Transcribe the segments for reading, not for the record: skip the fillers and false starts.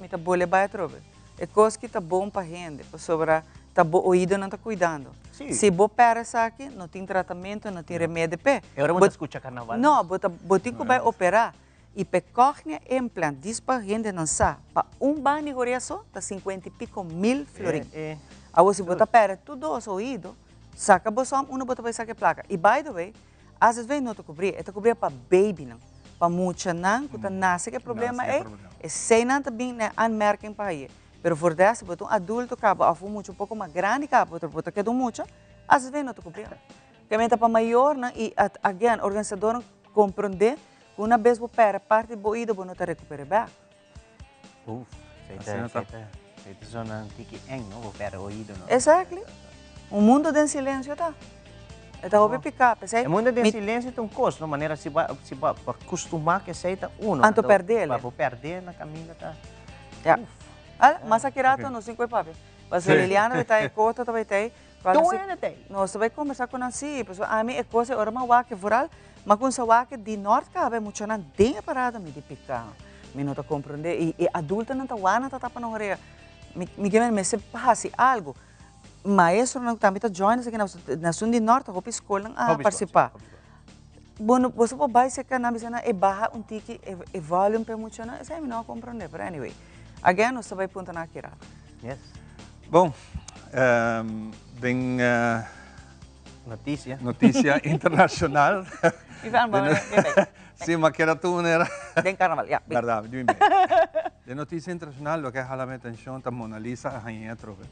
Mi ta bolbe bai atrobe. E kos ki ta bon pa hende, pasobra ta bo oidonan ta kuidando. Si bo pèrdè esaki, no tin tratamentu, no tin remedi p'e. E ora bo ta skucha karnaval. No, bo ta bo tin ku bai operá. I p'e cochlea implant, dis pa hendenan sa, pa un banda di horea so ta sinkuenta i piko mil florin. Awor si bo ta pèrdè tur dos oido, saka bo sòm unda bo ta bai saka e plaka. I by the way, AZV no ta kubrí, e ta kubrí pa babynan, pa muchanan ku ta nase ku e problema ei, eseinan ta bin na e aanmerking pa haye. Pero voor de rest, si bo ta un adulto kaba òf un mucha un poko mas grandi kaba, bo ta keda un mucha, AZV no ta kubrí. Kemey ta pa mayornan i again organisadornan komprondé ku una bes bo pèrdè parti di bo oido bo no ta rekuper'é bèk. Uf, esei ta, esei ta, esei ta zona un tiki eng, no? Bo pèrdè oido, no? Exactly. Un mundo den silencio ta. E ta hopi piká, p'esei. E mundo den silencio ta un kos, no? Manera si bo, si bo kustumá ku esei ta uno. Anto pèrd'é. Pa bo pèrd'é na kaminda ta. Ya. Al, mas aki rato nos tin ku e papia. Pasobra Liliana ta e kota ta bai tei. Tur hende tei. Nos ta bai kombersá ku nan sí, pasobra ami e kos ei ora mi a wak vooral, mi a kuminsá wak di nort kaba e muchanan den e parada mi di piká. Mi no ta komprondé i e adultonan ta wak nan ta tapa nan orea. Mi mi ke mester hasi algu. Maestronan tambe ta join esaki na esun di nort hopi skolnan a partisipá. Bo no boso por bai serka nan bisa nan e baha un tiki e volume pa e muchanan esei mi no a komprondé pero anyway again nos ta bai punta nan aki rato. Yes. Bon, den Noticia. Noticia internacional. Ivan, bo bin bay. Si, ma keda tur manera. Den carnaval, ya. Bin. Berdad, bin bay. Den noticia internacional loke a hala mi atencion ta Mona Lisa a haña atrobe.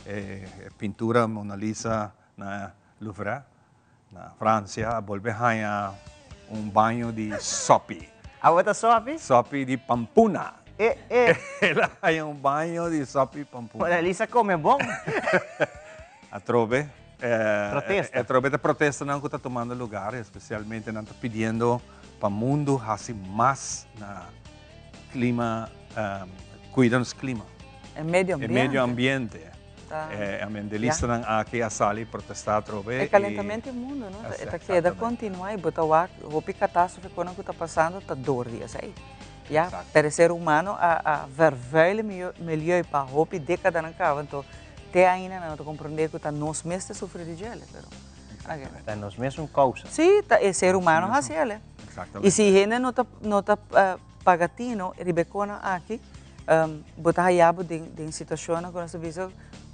E pintura Mona Lisa na Louvre, na Francia, a bolbe haña un baño di sopi. Awe ta sopi? Sopi di pampuna. E, e. El a haña un baño di sopi pampuna. Mona Lisa come bon. Atrobe. Protesta. Atrobe ta protestanan ku ta tumando lugar, especialmente nan ta pidiendo pa mundu hasi mas na klima, kuida nos klima. E medio ambiente. E medio ambiente. E ambientalistanan aki a sali protesta atrobe. E calentamiento di mundo, no? E ta keda continua y bo ta wak hopi catástrofe ku ta pasando ta door di esei. Ya, pero e ser humano a vervuil e milieu pa hopi decadanan caba, anto te ainda nan no ta comprende cu ta nos mes ta sufri di djele, pero Exactamente. Ta nos mes un causa. Si, ta e ser humano haci ele. Exactamente. Y si hende no ta, no ta paga tino riba e conan aki, bo ta haya bo den, den situacionnan cu nos ta bisa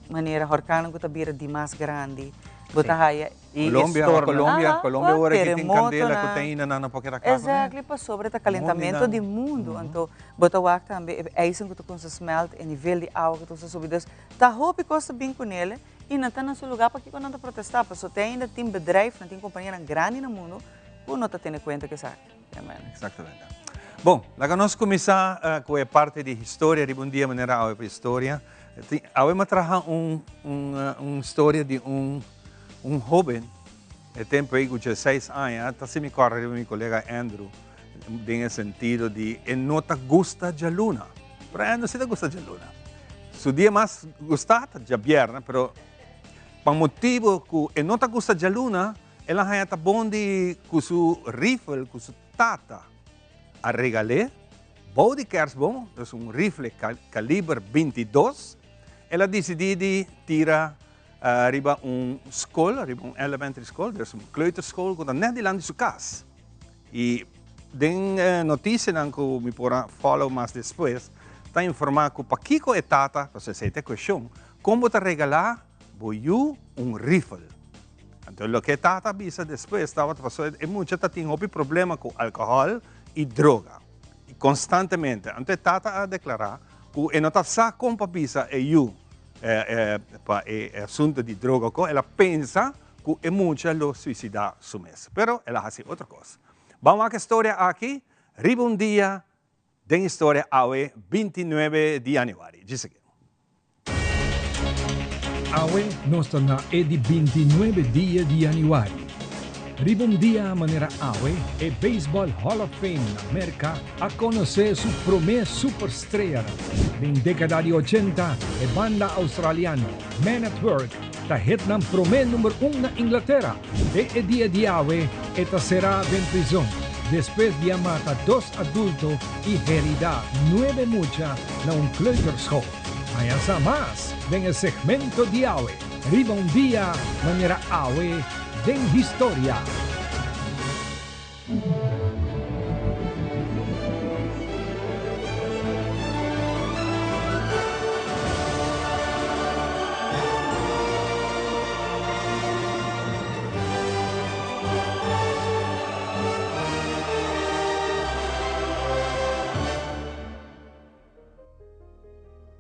manera horcannan cu ta bira dimas grandi, bo ta haya Y Colombia, storm. Colombia, Aha, Colombia wak, ora ki tin candela terremotonan. cu ta ainda nan no por keda cla cu ne. Exactly, pasobra ta calentamiento di mundo, anto bo ta wak tambe e ijs cu ta cuminsa smelt, e nivel di awa cu ta cuminsa subi, dus ta hopi cos ta bin cunele y nan ta na su lugar pakico nan ta protesta, pasobra te ainda tin bedrijfnan, tin companianan grandi na mundo cu no ta tene cuenta cu esaki. Amen. Exactamente. Bon, laga nos cuminsa cu e parti di historia riba un dia manera awe pa historia. Awe mi a traha un, un, un historia di un, un hoben, e tempo ei cu dieseis aña, ta si mi corda riba mi colega Andrew, den e sentido di e no ta gusta djaluna. Pero Andrew si ta gusta djaluna. Su dia mas gusta ta djabièrnè, pero pa motibo cu e no ta gusta djaluna, El a haña ta bon di ku su rifle ku su tata a regal'é bou di kersboom, dus un rifle kaliber 22. El a disidí di tira riba un skol, riba un elementary school, dus un kleuterschool ku ta nèt dilanti su kas. I den notisianan ku mi por a follow mas despues, ta informá ku pakiko e tata, pasobra esei ta e kueshon, kon bo ta regalá bo yu un rifle? Anto loke e tata a bisa despues tabata pasobra e mucha ta tin hopi problema ku alkohòl i droga i konstantemente. Anto e tata a deklará ku e no ta sa kon pa bisa e yu pa e asuntu di droga ku el a pensa ku e mucha lo suisidá su mes. Pero el a hasi otro kos. Ban wak e storia aki riba un dia den historia awe 29 di yanüari. Djis aki. Awe nos ta na e di 29 dia di yanüari. Riba un dia manera awe e Baseball Hall of Fame na Merka a konosé su promé superstreanan. Den dékada di ochenta e banda australiano Men at Work ta hit nan promé number un na Inglatera. Te e dia di awe e ta será den prizon. despues di a mata dos adulto y herida nuebe mucha na un kleuterschool. Haña sa mas den e segmento di awe riba un dia manera awe den historia.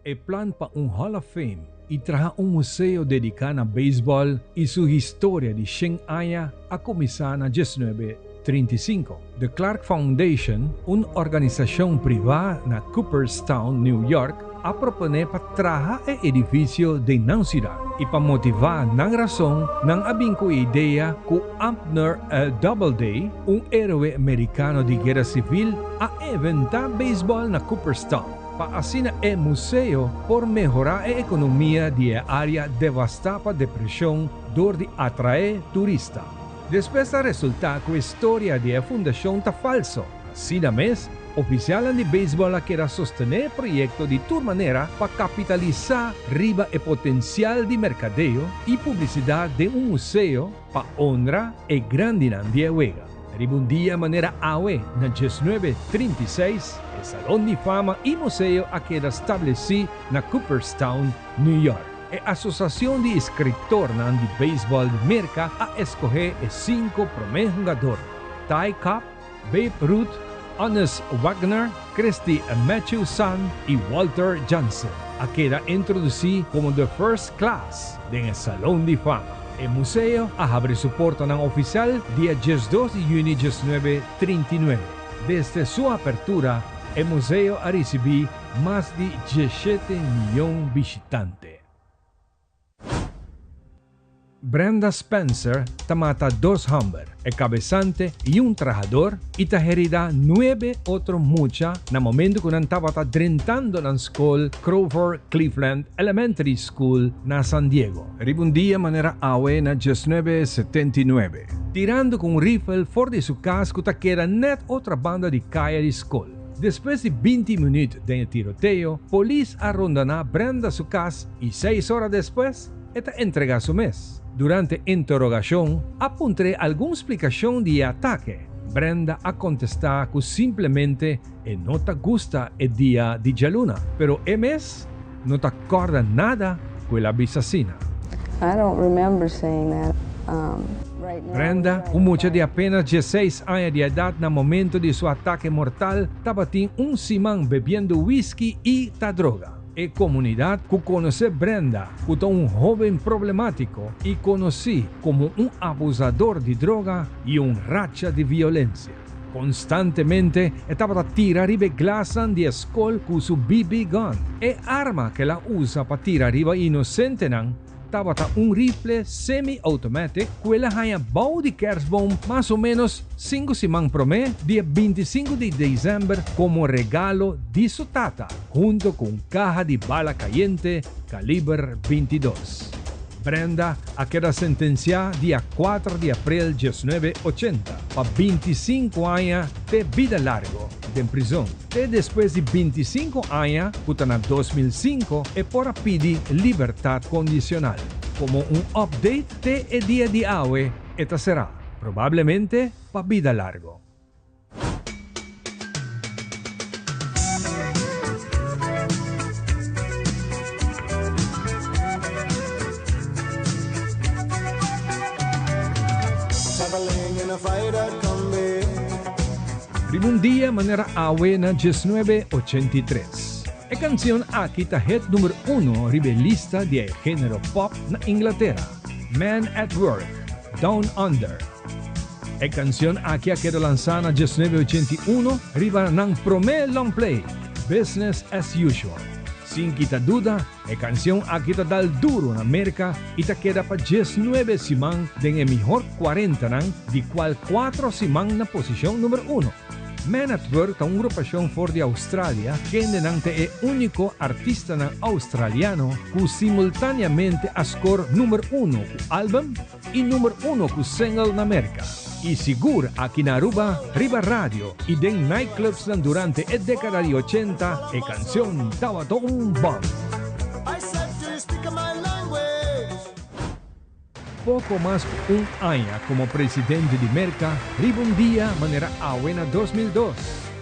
E plan pa un Hall of Fame i traha un museo dediká na beisbòl i su historia di shen aña a kuminsá na 1935. The Clark Foundation, un organisashon privá na Cooperstown, New York, a proponé pa traha e edifisio den nan siudat i pa motivá nan rason nan a bin ku e idea ku Abner Doubleday, un héroe merikano di Guera Sivil, a inventá beisbòl na Cooperstown. Pa asina e museo por mehorá e ekonomia di e área devastá pa depreshon dor di atraé turista. Despues a resultá ku e storia di e fundashon ta falso. Asina mes, ofisialnan di beisbòl a keda sostené e proyekto di tur manera pa kapitalisá riba e potensial di merkadeo i publisidat den un museo pa honra e grandinan di e wega. Riba un dia manera awe na 1936, e Salon di Fama i Museo a keda stablesí na Cooperstown, New York. E Asosiashon di Eskritornan di Beisbòl di Merka a eskohé e sinku promé hungadornan, Ty Cobb, Babe Ruth, Honus Wagner, Christy Mathewson i Walter Johnson, a keda introdusí komo The First Class den e Salon di Fama. E museo a habri su portanan ofisial dia 12 di yüni 1939. Desde su apertura, e museo a risibí mas di 17 miyon bishitante. Brenda Spencer ta mata dos hòmber, e kabesante i un trahador, i ta heridá nuebe otro mucha na momentu ku nan tabata drentando nan skol Crovor Cleveland Elementary School na San Diego. Riba un dia manera awe na 1979, tirando ku un rifel for di su kas ku ta keda nèt otra banda di kaya di skol. Despues di 20 minüt den e tiroteo, polis a rondoná Brenda su kas i seis ora despues, e ta entregá su mes. Durante interogashon a puntr'é algun splikashon di e atake. Brenda a kontestá ku simplemente e no ta gusta e dia di djaluna, pero e mes no ta kòrda nada ku el a bisa asina. I don't remember saying that. Right now. Brenda, un mucha di apenas 16 aña di edat na momento di su atake mortal, tabatin un siman bebiendo whisky i ta droga. E komunidat ku konosé Brenda, ku ta un hóben problemátiko i konosí komo un abusador di droga i un racha di violensia. Konstantemente e tabata tira riba e glasnan di e skol ku su BB gun. E arma ku el a usa pa tira riba inosentenan tabata un rifle semi-automatic ku el a haña bou di kersboom mas o ménos sinku siman promé di e 25 di desèmber komo regalo di su tata, hunto ku un kaha di bala kayente kaliber 22. Brenda a keda sentensiá dia 4 di aprel 1980 pa 25 aña te bida largo den prizon. Te despues di 25 aña, ku ta na 2005, e por a pidi libertat kondishonal. Komo un update te e dia di awe e ta será, probablemente pa bida largo. Traveling in a fighter Kombi. Riba un dia manera awe na 1983. E kansion aki ta hit number uno riba e lista di e género pop na Inglatera, Men at Work, Down Under. E kansion aki a keda lansá na 1981 riba nan promé long play, Business as Usual. Sin kita duda, e kansion aki ta dal duru na Merka i ta keda pa 19 siman den e mihor 40nan, di kual 4 siman na posishon number uno. Men at Work ta un grupashon for di Australia, kendenan ta e úniko artistanan australiano ku simultáneamente a skor number uno ku álbum i number uno ku single na Merka. Y sigur aki na Aruba, riba radio y den nightclubsnan durante e decada di ochenta e cancion tabata un bom. Poco mas cu un aña como presidente di Merca, riba un dia manera awe na 2002,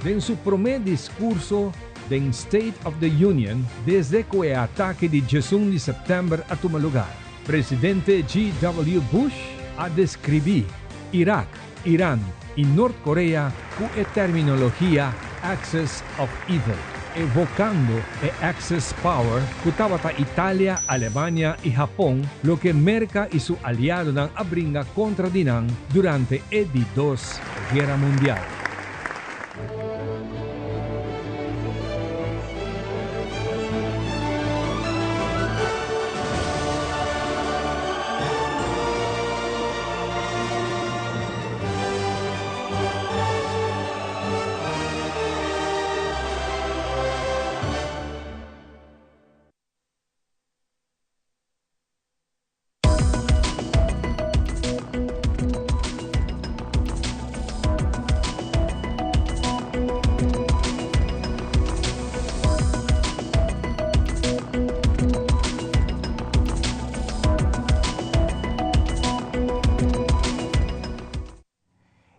den su prome discurso den State of the Union desde cu e atake di 11 di september a tuma lugar, presidente GW Bush a describi Irak, Iran y Nort Korea cu e terminologia Axis of Evil, evocando e Axis Power cu tabata Italia, Alemania y Hapon, loke Merca y su aliadonan a bringa contra di nan durante e di dos Guera Mundial.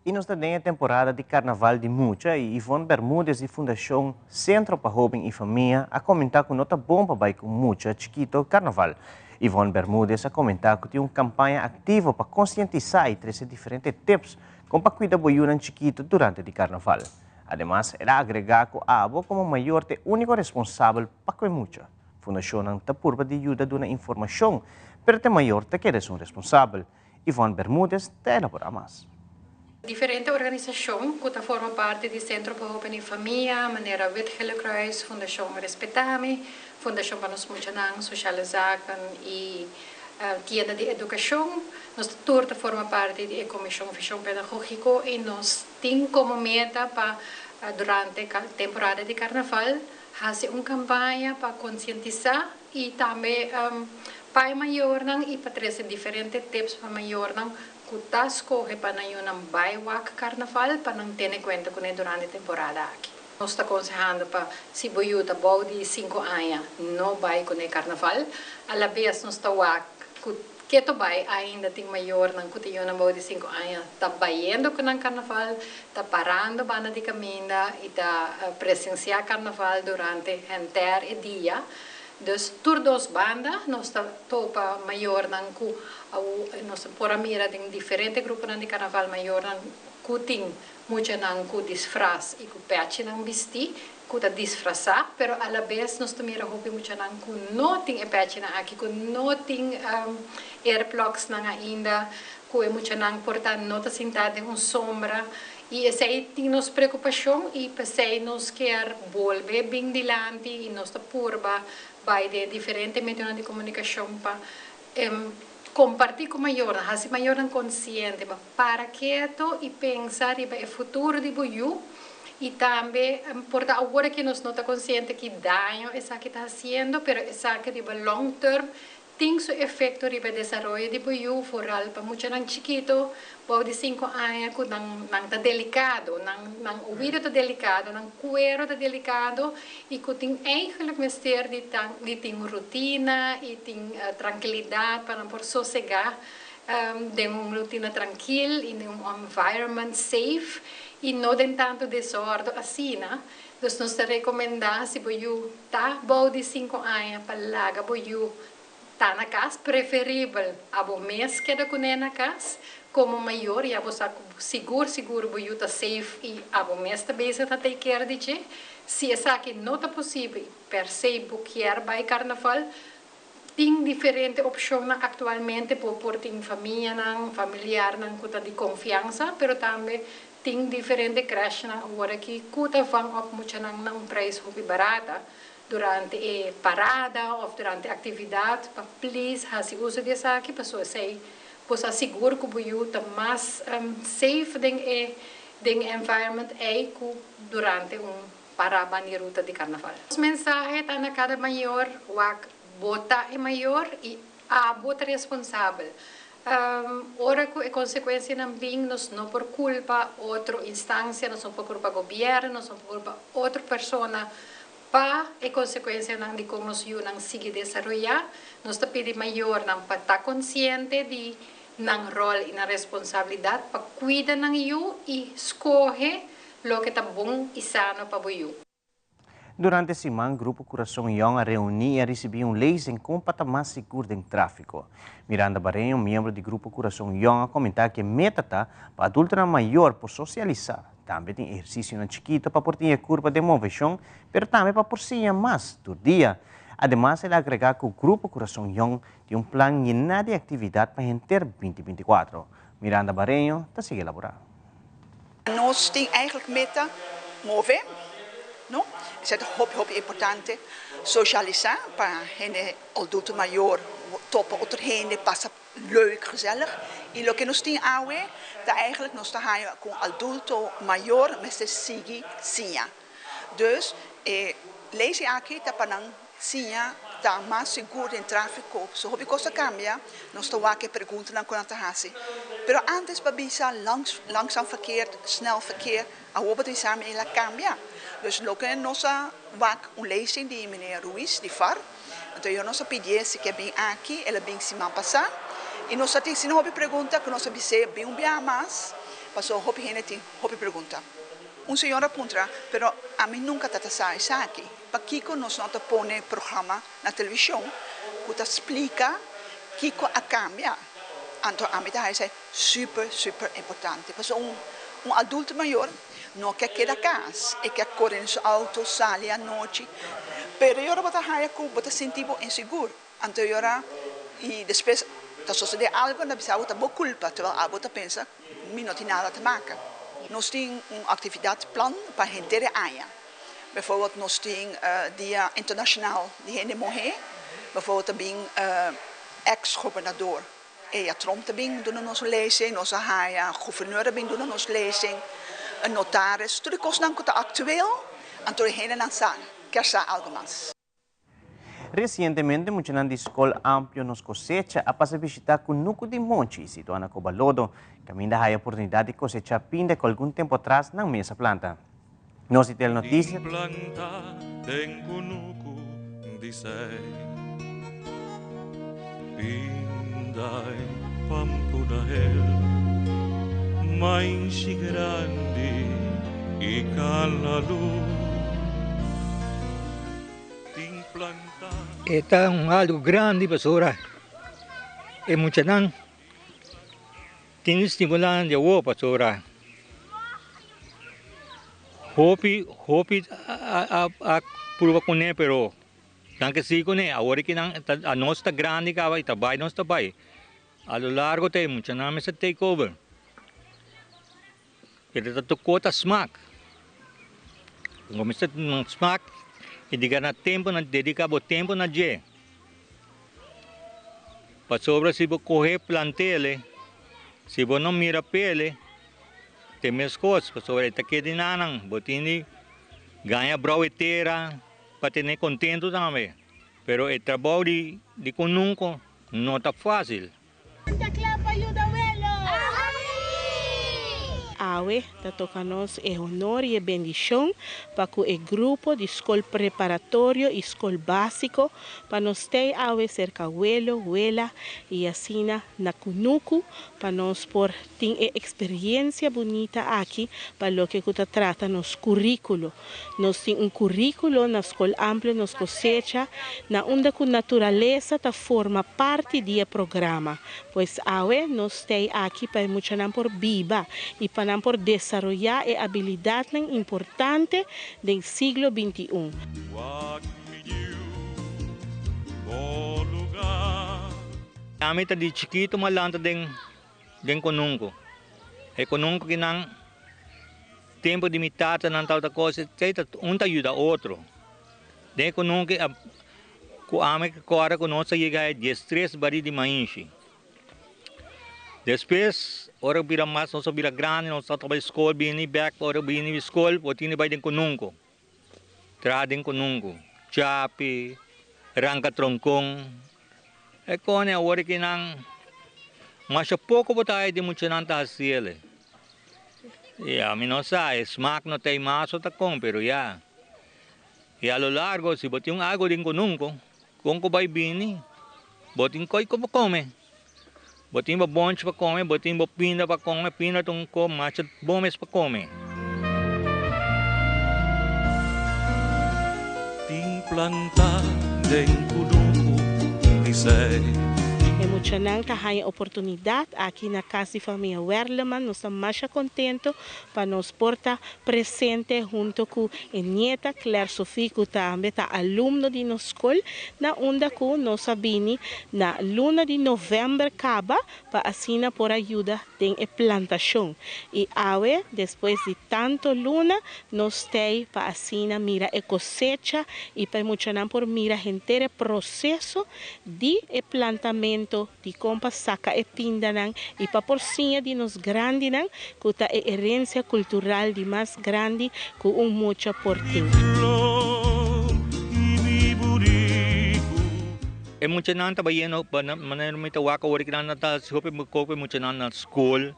Y nos ta den temporada di Carnaval di Mucha y Ivonne Bermudez di Fundacion Centro pa Hoben y Famia a comenta cu no ta bon pa bay cu mucha chikito Carnaval. Ivonne Bermudez a comenta cu tin un campaña activo pa concientisa y trece diferente tips con pa cuida bo yiunan chikito durante di Carnaval. Ademas, el a agrega cu abo como mayor ta e unico responsabel pa cu e mucha. Fundacionnan ta purba di yuda duna informacion, pero ta e mayor ta keda esun responsabel. Ivonne Bermudez ta elabora mas. Diferente organisacion cu ta forma parti di Centro pa Hoben y Famia, manera Wit Gele Kruis, Fundacion Respetami, Fundacion pa Nos Muchanan, Sociale Zaken y Tienda di Educacion. Nos ta tur ta forma parti di e Comision Vision Pedagogico y nos tin como meta pa durante temporada di Carnaval haci un campaña pa concientisa y tambe pa e mayornan y pa trece diferente tips pa mayornan cu ta scoge pa nan yunan bay wak Carnaval pa nan tene cuenta cune durante e temporada aki. Nos ta consehando pa si bo yu ta bou di cinco aña no bay cune Carnaval. A la bes nos ta wak cu keto bay ainda tin mayornan cu tin yunan bou di cinco aña ta bayendo cu nan Carnaval, ta parando banda di caminda y ta presencia Carnaval durante henter e dia. Dus tur dos banda nos ta topa mayornan cu nos por a mira den diferente gruponan di Carnaval mayornan cu tin muchanan cu disfraz y cu pechinan bisti cu ta disfraza, pero alabes nos ta mira hopi muchanan cu no tin e pechinan aki, cu no tin earplugsnan ainda, cu e muchanan por ta no ta sinta den un sombra y esey tin nos preocupacion y pesey nos kier bolbe bin dilanti y nos ta purba bay den diferente medionan di comunicacion pa comparti cu mayornan, haci mayornan consciente pa para keto y pensa riba e futuro di bo yu y tambe por ta awor aki nos no ta consciente ki daño esaki ta haciendo pero esaki riba long term tin su efecto riba e desaroyo di bo yu, vooral pa muchanan chikito, bou di cinco aña, cu nan nan ta delicado, nan nan oido ta delicado, nan cuero ta delicado y cu tin eigenlijk mester di tan di tin un rutina y tin trankilidad pa nan por sosega den un rutina trankil y den un environment safe y no den tanto desordo asina. Dus nos ta recomenda si bo yu ta bou di cinco aña pa laga bo yu ta na cas, preferibel abo mes keda cune na cas como mayor, ya bo sa cu sigur sigur bo yu ta safe y abo mes ta bezig ta take care di dje. Si esaki no ta posibel y per se bo kier bay carnaval, tin diferente opcionnan actualmente, bo por tin famianan, familiarnan cu ta di confiansa, pero tambe tin diferente crèchenan awor aki cu ta vang op muchanan na un prijs hopi barata durante e parada of durante actividad pa please haci uso di esaki pasobra esey bo sa sigur cu bo yu ta mas safe den e den e environment ey cu durante un paraba ni ruta di carnaval. Nos mensahe ta na cada mayor wak bo ta e mayor y abo ta responsabel. Ora ku e konsekuensianan bin, nos no por kulpa otro instansia, nos no por kulpa gobièrnu, nos no por kulpa otro persona pa e konsekuensianan di kon nos yunan sigui desaroyá. Nos ta pidi mayornan pa ta konsiente di nan ròl i nan responsabilidat pa kuida nan yu i skohe loke ta bon i sano pa bo yu. Durante siman, Grupo Curason Young a reuni y a ricibi un lezing con pa ta mas sigur den trafico. Miranda Bareño, miembro di Grupo Curason Young, a comenta cu e meta ta pa adultonan mayor por socialisa. Tambe tin ehercicionan chikito pa por tin e curpa den movecion, pero tambe pa por siña mas tur dia. Ademas el a agrega cu Grupo Curason Young tin un plan yena di actividad pa henter binti 24. Miranda Bareño ta sigui elabora. Nos tin eigenlijk meta move, no? Esei ta hopi hopi importante. Socialisa pa hende adulto mayor topa otro hende, pasa leuk, gezellig. Y loke nos tin awe ta eigenlijk nos ta haya cu adulto mayor mester sigui siña. Dus e lezing aki ta pa nan siña ta mas sigur den tráfiko. So hopi kos a kambia, nos ta wak e preguntanan ku nan ta hasi. Pero ántes pa bisa langs langzaam verkeer, snel verkeer, awor bo ta bisa mi el a kambia. Dus loke nos a wak un lezing di meneer Ruiz di far, anto yo nos a pidié si ke bin aki, el a bin siman pasá. I nos a tin asina hopi pregunta ku nos a bis'é bin un biaha mas, pasobra hopi hende tin hopi pregunta. Un señor a puntra, pero ami nunka ta ta sa esaki. Pakiko nos no ta pone programa na televishon ku ta splika kiko a kambia? Anto ami ta haña esei super, super importante. Pasobra un un adulto mayor no ke keda kas, e ke kore den su outo, sali anochi, pero e ora bo ta haña ku bo ta sinti bo insigur. Anto e ora i despues ta sosodé algu, nan ta bisa bo ta bo kulpa, terwel abo ta pensa mi no tin nada te maka. Nos tin un aktividat plan pa henter e aña. Bijvoorbeeld nos tin Dia Internacional di Hende Muhé, bijvoorbeeld ta bin ex gobernador Ella Tromp ta bin duna nos un lezing, nos a haya gouverneur a bin duna nos lezing, e notaris, tur e kosnan ku ta aktueel, anto e hendenan sa, kier sa algu mas. Resientemente muchanan di Skol Amplio Nos Kosecha a pasa bishita Kunuku di Monchi, situá na Kobalodo, kaminda haya oportunidat di kosechá pinda ku algun tempu atras nan mes a planta. Nos di Telenoticia. Planta den kunuku di sei Pinda e pampuna hel Mainshi grandi i kalalu Tin planta. E ta un algo grandi pasobra e muchanan Tin stimulá di awor pasobra hopi hopi a prueba kuné pero nan ke sigui kuné awor ki nan anos ta grandi kaba i ta bai nos ta bai a lo largo ta e muchanan mester take over pero ta tokó ta smak bo mester smak i diga na tempu na dediká bo tempu na dje. Pasobra si bo kohe plantele, si bo no mira pele, te meskos, pasobra e ta keda nanan. Bo tin di gaña brou e tera pa tene kontentu tambe. Pero e trabou di kununko no ta fásil. Ken ta kla pa yuda welo? Awe ta toca nos e honor y e bendicion pa cu e grupo di scol preparatorio y scol basico pa nos tey awe cerca welo, wela y asina na cunucu pa nos por tin e experiencia bunita aki pa loke cu ta trata nos curiculo. Nos tin un curículo na Skol Amplio Nos Cosecha na unda cu naturalesa ta forma parti di e programa. Pues awe nos stay aki pa e muchanan por biba y pa nan por desaroya e habilidadnan importante den siglo 21. Wak mi yiu, bo lugar. Ami ta di chikito m'a lanta den den konunku. E konunku ki nan Tempu di mi tata nan tabata kose esei ta un ta yuda otro. Den ku nunka a ku ami ke kòrda ku nos a yega e 13 barí di mainshi. Despues ora bira mas nos a bira grandi nos tabata bai skol bini bèk ora bini di skol bo tin di bai den kununku traha den kununku chapi ranka tronkon e kone awor ki nan. Masha poko bo ta haya di muchanan ta hasiele. Ya, mi no sa, e smaak no ta e mas o ta kon, pero ya. I a lo largo, si bo tin un algo den konunko, kon ku bai bini, bo tin koi ku bo kome. Bo tin bo bonchi pa kome, bo tin bo pinda pa kome, pinda ta un ko masha bon mes pa kome. Tin planta den kunuku di sei. E muchanan ta haña oportunidat aki na kas di famia Werleman. Nos ta masha kontento pa nos por ta presente hunto ku e nieta Claire Sophie ku tambe ta alumno di nos skol na unda ku nos a bini na luna di novèmber kaba pa asina por a yuda den e plantashon. I awe, despues di tanto luna, nos t'ei pa asina mira e kosecha i pa e muchanan por mira henter e proseso di e plantamento, di kon pa saka e pindanan i pa por siña di nos grandinan ku ta e herensia kultural di mas grandi ku un mucha por tin. E muchanan ta bayendo pa manera mi ta wak awor ki nan ta hasi hopi koke muchanan na skol,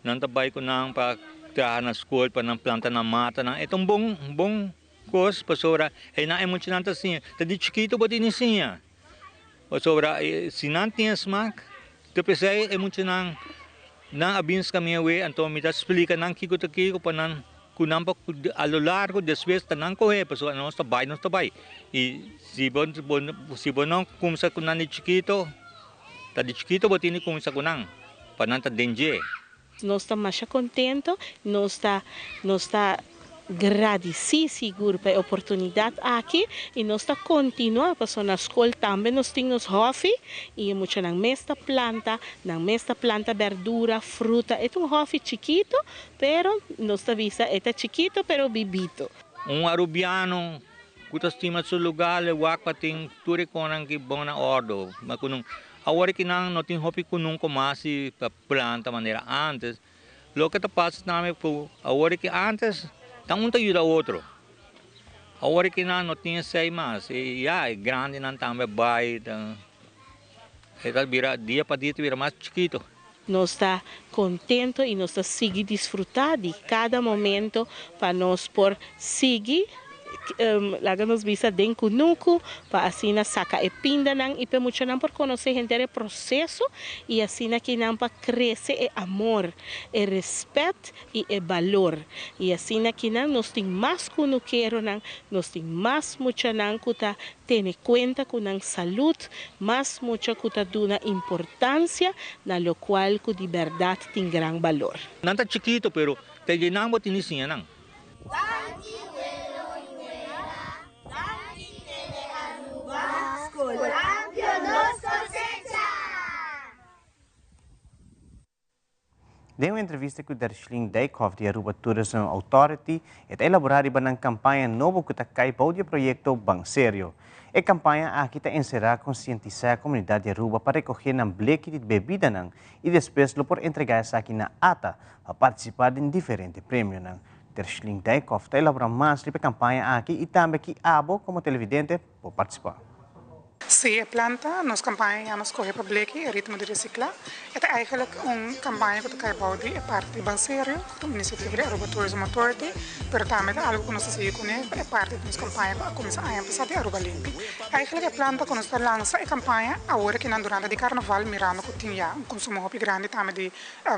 nan ta bai ku nan pa traha na skol pa nan planta nan matanan. E ta un bon bon kos pasobra einan e muchanan ta siña, ta di chikito bo tin di siña pasobra si nan tin e smak ta p'esei e muchanan nan a bin skamia awe anto mi ta splika nan kiko ta kiko pa nan Ku nan pa a lo largo despues ta nan kohe pasobra nos ta bai nos ta bai i si bo si bo no kumsa ku nan di chikito ta di chikito bo tin di kumsa ku nan pa nan ta den dje. Nos ta masha kontento, nos ta nos ta gradisí sigur pa e oportunidat aki i nos ta kontinuá pasobra na skol tambe nos tin nos hòfi i e muchanan mes ta planta, nan mes ta planta bèrdura, fruta, e ta un hòfi chikito Pero nos ta bisa e ta chikito pero bibito. Un Arubiano cu ta stima su lugar le wak pa tin tur e conan ki bon na ordo. Ma cu nun awor ki nan no tin hopi cu nunca mas si pa planta manera antes. Loke ta pasa tambe cu awor ki antes ta un ta yuda otro. Awor ki nan no tin esey mas y ya e grandinan tambe bay ta e ta bira dia pa dia ta bira mas chikito. Nos ta contento y nos ta sigui disfruta di cada momento pa nos por sigui laga nos bisa den cunucu pa asina saca e pindanan y pa e muchanan por conoce henter e proceso y asina ki nan pa crece e amor, e respet y e balor y asina ki nan nos tin mas cunukeronan, nos tin mas muchanan cu ta Tene kuenta ku nan salud, mas mucha ku ta duna importansia na lokual ku di bèrdat tin gran balor. Nan ta chikito pero ta dje nan bo tin di siña nan. Danki welo y wela, danki Tele Aruba, Skol Amplio nos kosecha! Den un entrevista cu Dershlin Dijkhoff di Aruba Tourism Authority, e ta elabora riba nan campaña nobo cu ta cay bou di e proyecto Ban Serio. E campaña aki ta encera concientisa e comunidad di Aruba pa recoge nan bleki di bebidanan y despues lo por entrega esaki na ata pa participa den diferente premionan. Dershlin Dijkhoff ta elabora mas riba e campaña aki y tambe ki abo como televidente por participa. Sí, e plan ta, nos kampaña yama Skohe pa Bleki, e ritmo di resiklá. E ta eigenlijk un kampaña ku ta kai bou di e parti di Banserio, ku ta un inisiativa di Aruba Tourism Authority, pero tambe ta algu ku nos ta sigui kuné pa e parti di nos kampaña ku a kuminsá aña pasá di Aruba Limpi. Eigenlijk e plan ta ku nos ta lansa e kampaña awor akinan durante di karnaval mirando ku tin ya un konsumo hopi grandi tambe di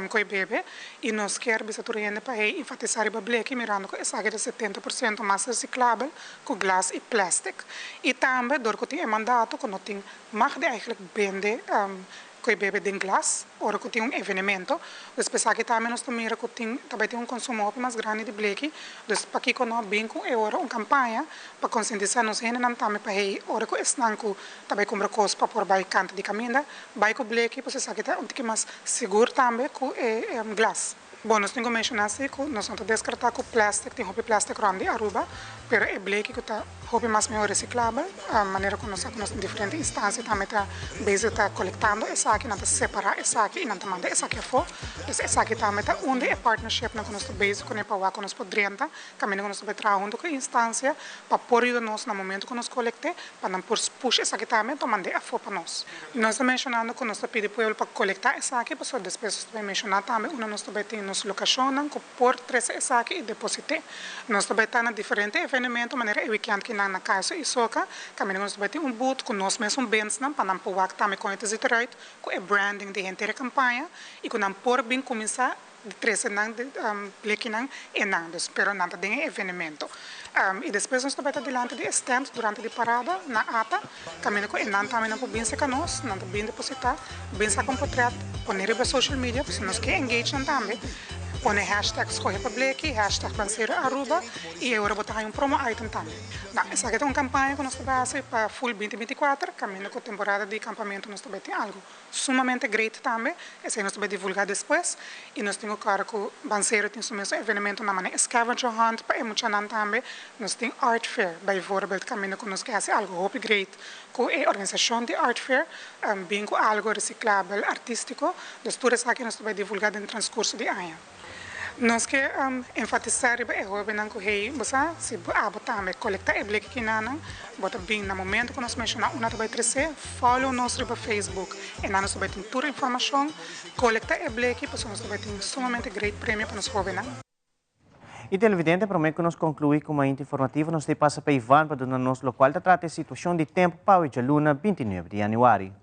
koe bebe i nos kier bisa tur hende pa hey enfatisá riba bleki mirando ku esaki ta 70% mas resiklabel ku glas i plastic i tambe dor ku tin e mandato ku no tin mag di eigenlijk bende ku e bebe den glas ora ku tin un evenemento. Dus p'esaki tambe nos ta mira ku tin ta bai tin un konsumo hopi mas grandi di bleki. Dus pakiko no bin ku e ora un kampaña pa konsientisá nos hendenan tambe pa hey ora ku esnan ku ta bai kumpra kos pa por bai kanta di kaminda bai ku bleki pasobra esaki ta un tiki mas sigur tambe ku e glas. Bon, nos tin ku menshoná si ku nos no ta deskartá ku plèstik, tin hopi plèstik rònt di Aruba, pero e bleki ku ta hopi mas mihó resiklabel, manera ku nos sa ku nos diferente instansia tambe ta bezig ta kolektando esaki, nan ta separá esaki i nan ta manda esaki afó. Dus esaki tambe ta un di e partnershipnan ku nos ta bezig kuné pa wak ku nos por drenta Kaminda ku nos ta bai traha huntu ku e instansia pa por yuda nos na momentu ku nos kolekt'é, pa nan por push esaki tambe pa mand'é afó pa nos. Nos ta menshonando ku nos ta pidi pueblo pa kolektá esaki pasobra despues nos ta bai menshoná tambe unda nos ta bai tin nos lokashonnan ku por trese esaki i deposit'é. Nos ta bai ta na diferente evenemento manera e wikènt kinan na Kaiso i Soka, kaminda ku nos ta bai tin un booth ku nos mesun bensnan pa nan por wak tambe kon e ta zit eruit ku e branding di henter e kampaña i ku nan por bin kuminsá Di trese nan blekinan e nan dus pero nan ta den e evenemento y despues nos ta bai ta dilanti di e stand durante di parada na ata caminda cu e nan tambe nan por bin seca nos nan ta bin deposita bin saca un potret pone riba social media pasobra nos ke engage nan tambe pone hashtag scoge pa bleki hashtag Banserio Aruba y e ora bo ta haña un promo item tambe nan esaki ta un campaña cu nos ta bai haci pa full binti 24 caminda cu temporada di campamento nos ta bai tin algo Sumamente great tambe, esei nos ta bai divulga despues y nos tin cu cora cu Bansero tin su mesun evenemento na manera scavenger hunt pa e muchanan tambe, nos tin art fair bijvoorbeeld caminda cu nos ke haci algo hopi great cu e organisacion di art fair bin cu algo reciclabel artistico, dus tur esaki nos ta bai divulga den transcurso di aña. Nos ke enfatisá riba e hóbennan ku hey, bo sa, si bo abo tambe kolektá e bleki kinanan, bo ta bin na momento ku nos menshoná una ta bai tresé, follow nos riba Facebook, e nan nos ta bai tin tur informashon, kolektá e bleki pasobra nos ta bai tin sumamente great premio pa nos hóbennan. Y televidente, prome cu nos conclui cu Mainta Informativo, nos ta pasa pa Ivan pa duna nos locual ta trata e situacion di tempo pa awe djaluna 29 di januari.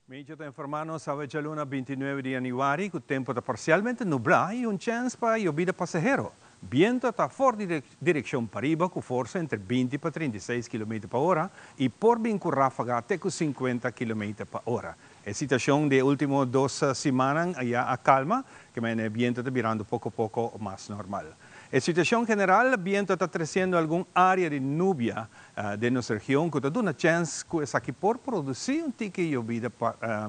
Medio ta informá nos awe djaluna 29 di yanüari ku tempu ta parsialmente nublá i un chèns pa yobida pasahero. Bientu ta for di direkshon pariba ku forsa entre 20 pa 36 kilometer pa ora i por bin ku ráfaga te ku 50 kilometer pa ora. E situacion di e ultimo dos simannan ya a calma, kemey e biento ta birando poco poco mas normal. E situacion general, biento ta treciendo algun area di nubia den nos region cu ta duna chens cu esaki por produci un tiki yobida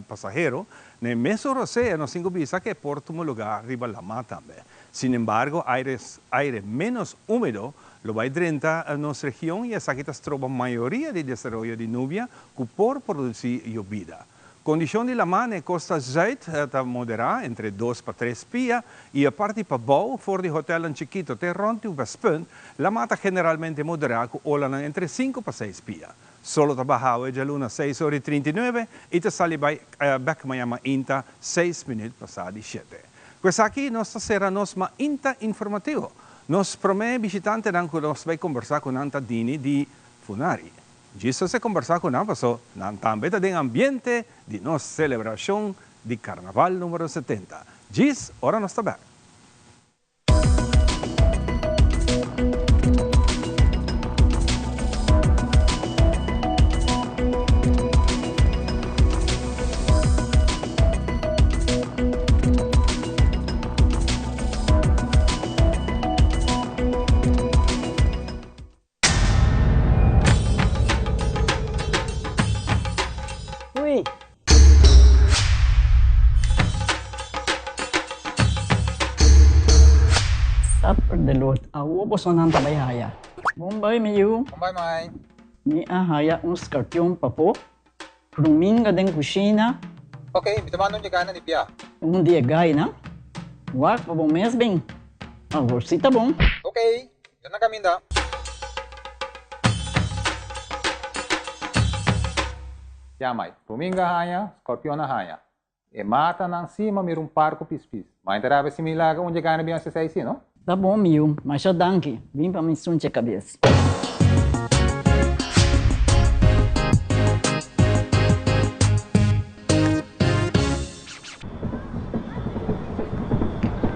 pasahero. Na e mesun rosea nos tin cu bisa cu e por tuma lugar riba lama tambe. Sin embargo, aire aire menos humedo lo bay drenta nos region y esaki ta stroba mayoria di desaroyo di nubia cu por produci yobida. Condicion di lama na e costa zuid ta modera entre dos pa tres pia y e parti pabou for di hotelnan chikito te rond di Westpunt, lama ta generalmente modera cu olanan entre cinco pa seis pia. Solo ta baha awe djaluna seis ora y 39 y ta sali bay bek maña mainta seis minuut pasa di shete. Cu esaki nos ta cera nos mainta informativo. Nos prome bishitantenan cu nos bay combersa cu nan ta Dini di Funari. Djis a combersa cu nan paso nan tambe ta den ambiente di nos celebracion di Carnaval numero 70. Djis ora nos ta bek. Ui. Supper de lot. Awo bosonan ta bai haya. Bon bai mi yu. Bon bai mai. Mi a haya un skarpion pafó. Ruminga den kushina. Ok, mi ta manda un di gaina di bia. Un di e gaina? Wak pa bo mes bin. Awor si ta bon. Ok, mi ta na kaminda. Ya mai, ruminga haña, skorpion a haña. E matanan si ma mira un par ku pispis. Ma e ta rabia si mi laga un dje gana bin hasi esei si, no? Ta bon mi yu, masha danki. Bin pa mi sunche kabes.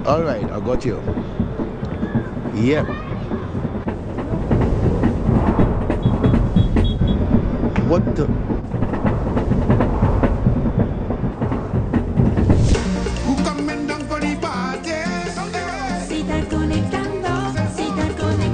All right, I got you. Yep. What the? Si ta conectando, si ta conectando.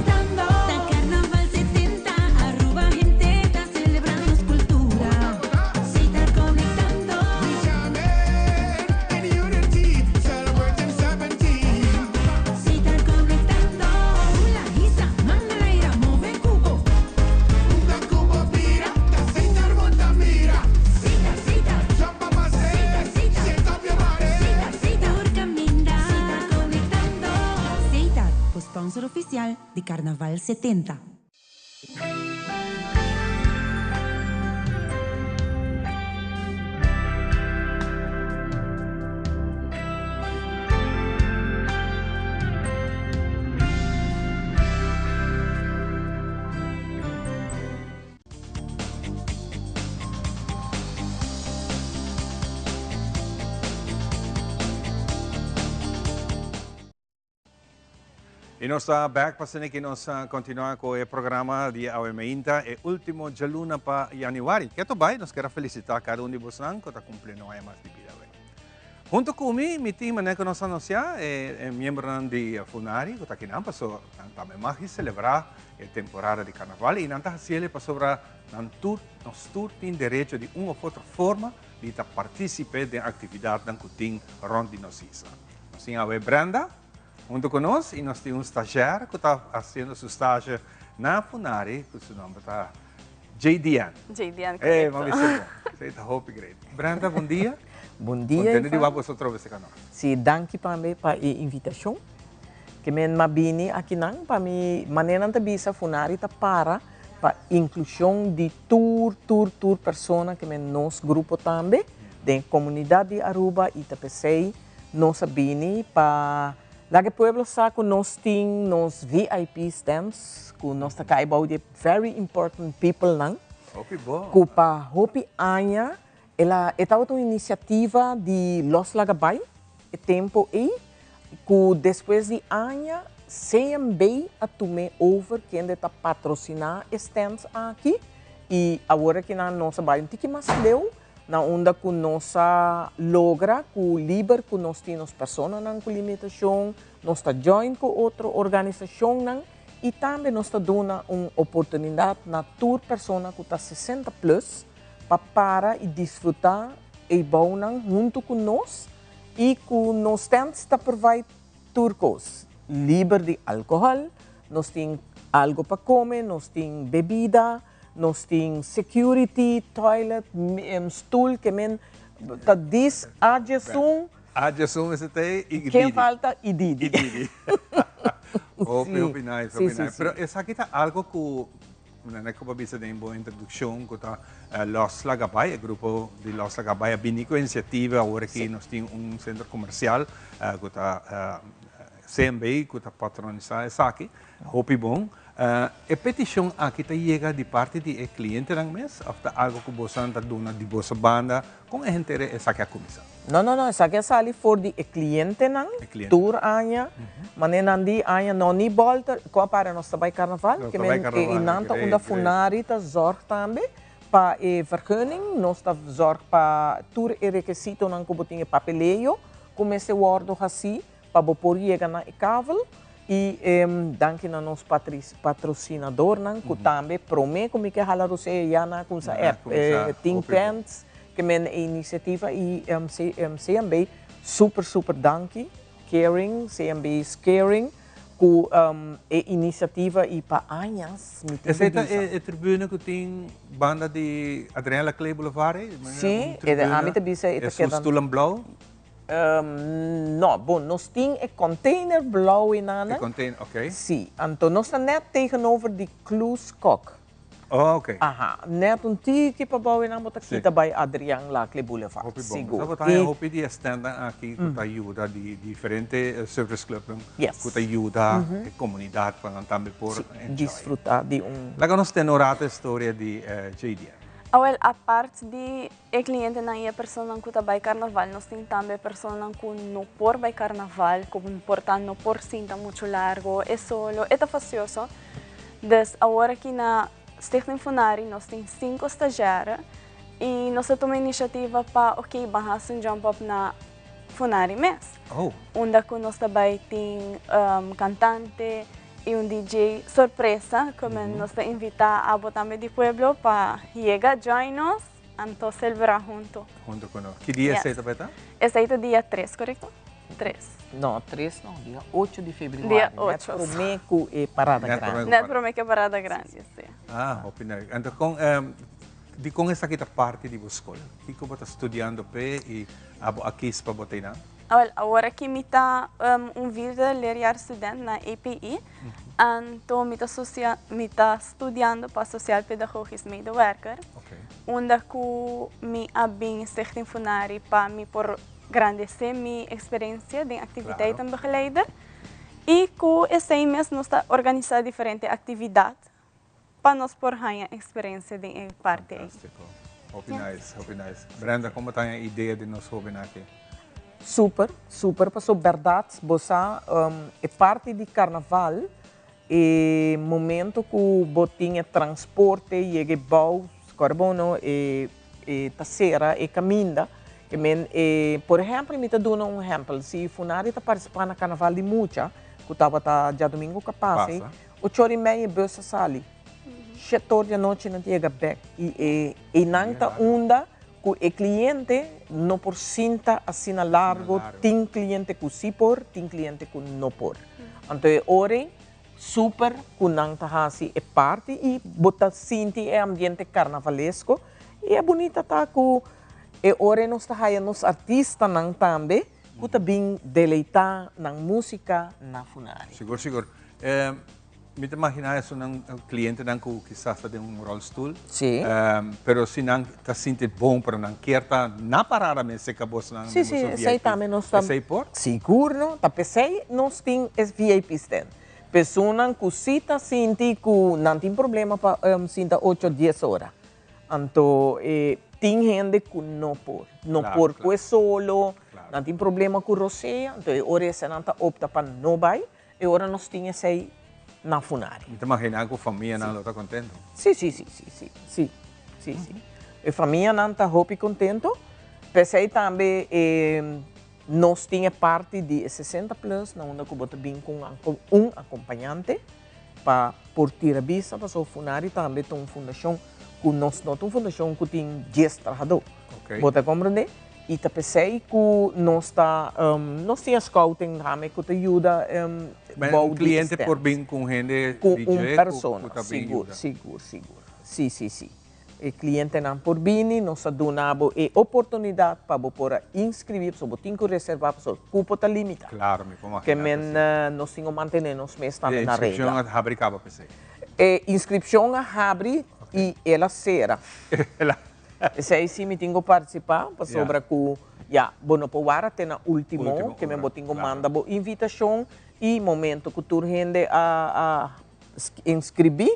ofisial di Karnaval 70. Y nos ta back pa asina ki nos a continua cu e programa di Awe Mainta, e ultimo djaluna pa januari. Keto bay, nos kier a felicita cada un di bosnan cu ta cumpliendo un aña mas di bida awe. Hunto cu mi, mi tin manera cu nos a anuncia, e miembronan di Funari cu ta akinan paso nan tambe mag di celebra e temporada di carnaval y nan ta haciele pasobra nan tur, nos tur tin derecho di un of otro forma di ta participe den actividadnan cu tin rond di nos isla. Nos tin awe Brenda hunto cu nos y nos tin un stagiair cu ta haciendo su stage na Funari cu su nomber ta JDN. JDN, Eh, correcto. mami se bon. Esey ta hopi great. Brenda, bon dia. Bon dia, Contento di Ivan. wak boso trobe cerca nos. Si, danki pa mi pa e invitacion. Ke men m'a bini akinan pa mi manera nan ta bisa Funari ta para pa inclusion di tur, tur, tur persona ke men nos grupo tambe den e comunidad di Aruba y ta pesey Nos a bini pa laga e pueblo sa ku nos tin nos VIP stands, ku nos ta kai bou di e very important people nan. Hopi bon. Ku pa hopi aña el a, e tabata un inisiativa di Los Laga Bai e tempo ei, ku despues di aña CMB a tum'é over kende ta patrosiná e stands aki i awor aki nan nos a bai un tiki mas leu. Na unda ku nos a logra ku liber ku nos tin nos personanan ku limitashon, nos ta join ku otro organisashonnan i tambe nos ta duna un oportunidat na tur persona ku ta 60 plus pa para i disfrutá e bounan huntu ku nos i ku nos tents ta provide tur kos, liber di alkohòl, nos tin algu pa kome, nos tin bebida. Nos tin security, toilet, stoel ke men ta dis a djesun. A djesun mester ta ei i Didi. Ken falta i Didi. I Didi. Hopi hopi nice, hopi nice. Pero esaki ta algo ku nan a bisa den bo introdukshon ku ta Los Lagabay, e grupo di Los Lagabay a bini ku e inisiativa awor aki nos tin un sentro komersial ku ta CMB ku ta patronisá esaki. Hopi bon. E peticion aki ta yega di parti di e clientenan mes of ta algo cu bosan ta duna di boso banda? Con e henter esaki a cuminsa? No, no, no, esaki a sali for di e clientenan, tur aña, mane nan di aña no ni bolter, con a para nos ta bay carnaval, ke men e nan ta unda Funari ta zorg tambe pa e vergunning, nos ta zorg pa tur e rekesitonan cu bo tin e papeleo cu mester wordo haci. Pa bo por yega na e kavel y danki na nos patrocinadornan cu tambe prome cu mi ke hala rosea ya nan a cuminsa app tin tents ke men e iniciativa y CMB super super danki caring CMB is caring cu e iniciativa y pa añas mi tin Esey cu ta bisa. e tribuna cu tin banda di Adriaan Laclé Boulevard ey? Si, ami ta bisa e ta Esun keda. stoelen blauw? No, bon, nos tin e container blauw enanan. E container, oké. Sí, anto nos ta net tegenover di Kloes Kok. Oh, oké. Aha, net un tiki pabou enan bo ta kita bai Adriaan Laclé Boulevard, Hopi bon. sigur. Sa bo ta haña hopi di e standnan aki ku ta yuda di diferente service clubnan ku ta yuda e komunidat pa nan tambe por enjoy. Disfruta di un. Laga nos tene un rato e storia di JDN. Awel, apart di E clientenan y e personanan cu ta bay carnaval, nos tin tambe personanan cu no por bay carnaval, cu por ta no por sinta mucho largo, e solo, e ta fastioso. Dus awor aki na Stichting Funari nos tin cinco stagiaire y nos a tuma iniciativa pa ok ban haci un jump up na Funari mes. Oh. Unda cu nos ta bay tin cantante y un DJ sorpresa cu nos ta invita abo tambe di pueblo pa yega join nos. Anto celebra hunto. Hunto cu nos. Ki dia esey ta bay ta? Esey ta dia tres, corecto? Tres. No, tres no. Dia ocho di februari. Dia ocho. Net prome cu e parada grandi. Net prome cu e parada grandi, si. Ah, hopi leuk. Anto con, dicon esaki ta parti di bo scol? Kico bo ta studiando p'e y abo a kies pa bo ta eynan? Wel, awor aki mi ta un vierde leerjaar student na EPI. Anto mi ta socia mi ta studiando pa sociaal pedagogisch medewerker. Unda cu mi a bin Stichting Funari pa mi por grandece mi experiencia den activiteitenbegeleider. Y cu esey mes nos ta organisa diferente actividad pa nos por haña experiencia den e parti ey. Fantastico. Hopi nice, hopi nice. Brenda, como ta e idea di nos hoben aki? Super, super, paso berdad bo sa e parti di carnaval e momento cu bo tin e transporte yega e bou, score bo no, e e ta cera e caminda, ke men e por ehempel mi ta duna un ehempel, si Funari ta participa na carnaval di mucha cu tabata djadomingo cu a pasa, Ocho ora i mei e bus a sali. Shete or di anochi nan ta yega bek i e einan ta unda ku e kliente no por sinta asina largo, tin kliente ku si por, tin kliente ku no por. Anto e ora ei super ku nan ta hasi e parti i bo ta sinti e ambiente karnavalesko i e bunita ta ku e ora ei nos ta haya nos artistanan tambe ku ta bin deleitá nan músika na Funari. Sigur sigur. Mi ta imaginá esunnan klientenan ku kisas ta den un ròlstul. Sí. Pero si nan ta sinti bon, pero nan kier ta na parada mes serka bosnan Sí, sí, esei tambe nos ta. Esei por? Sigur no. Ta p'esei nos tin e VIP stand. Personanan ku si ta sinti ku nan tin problema pa sinta ocho, dies ora. Anto e tin hende ku no por. No por ku e solo, nan tin problema ku rosea, anto e ora esei nan ta opta pa no bai. E ora nos tin esei na Funari. Mi ta imaginá ku famianan lo ta kontentu. Sí, sí, sí, sí, sí, sí, sí, sí. E famianan ta hopi kontentu. P'esei tambe e nos tin e parti di e sesenta plus na unda ku bo ta bin ku un akompañante pa por tira bista pasobra Funari tambe ta un fundashon ku nos no ta un fundashon ku tin dies trahadó. Bo ta komprendé? I ta p'esei ku nos ta, nos tin e scouting tambe ku ta yuda bou di cliente por bin ku un hende ku un persona, sigur, sigur, sigur. Si, si, si. E clientenan por bini, nos ta duna bo e oportunidat pa bo por a inscribí, pasobra bo tin ku reservá, pasobra kupo ta limitá. Klaro, mi por imaginá Ke men nos tin ku mantené nos mes tambe na regla. E inskripshon a habri kaba p'esei? E inskripshon a habri i el a sera. Esei si mi tin ku partisipá pasobra ku ya bo no por wara te na último ke men bo tin ku manda bo invitashon i momento ku tur hende a a inskribí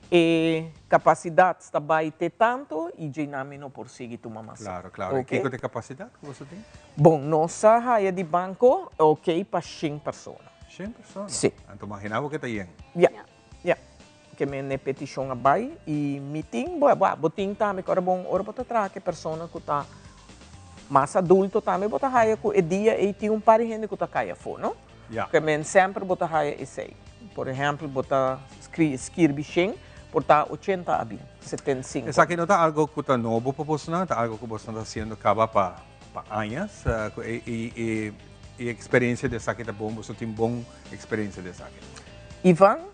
e kapasidat ta bai te tantu i djei mi no por sigui tuma mas. Klaro, klaro. I kiko ta e kapasidat ku boso tin? Bon, nos a haya di banko oke pa shen persona. Shen persona? Si. Anto maginá bo ke ta yen. Ya, ya. Ke men e petishon a bai i mi tin, bo bo tin tambe ku ora bon ora bo ta traha ku e persona ku ta mas adulto tambe bo ta haya ku e dia ei tin un par di hende ku ta kai afó, no? Ke men semper bo ta haya esei. Por ehèmpel bo ta skirbi shen, por ta ochenta a bin, 75. Esaki no ta algo ku ta nobo pa bosonan, ta algo ku bosonan ta hasiendo kaba pa pa añas ku e e e eksperensia di esaki ta bon, boso tin bon eksperensia di esaki. Ivan,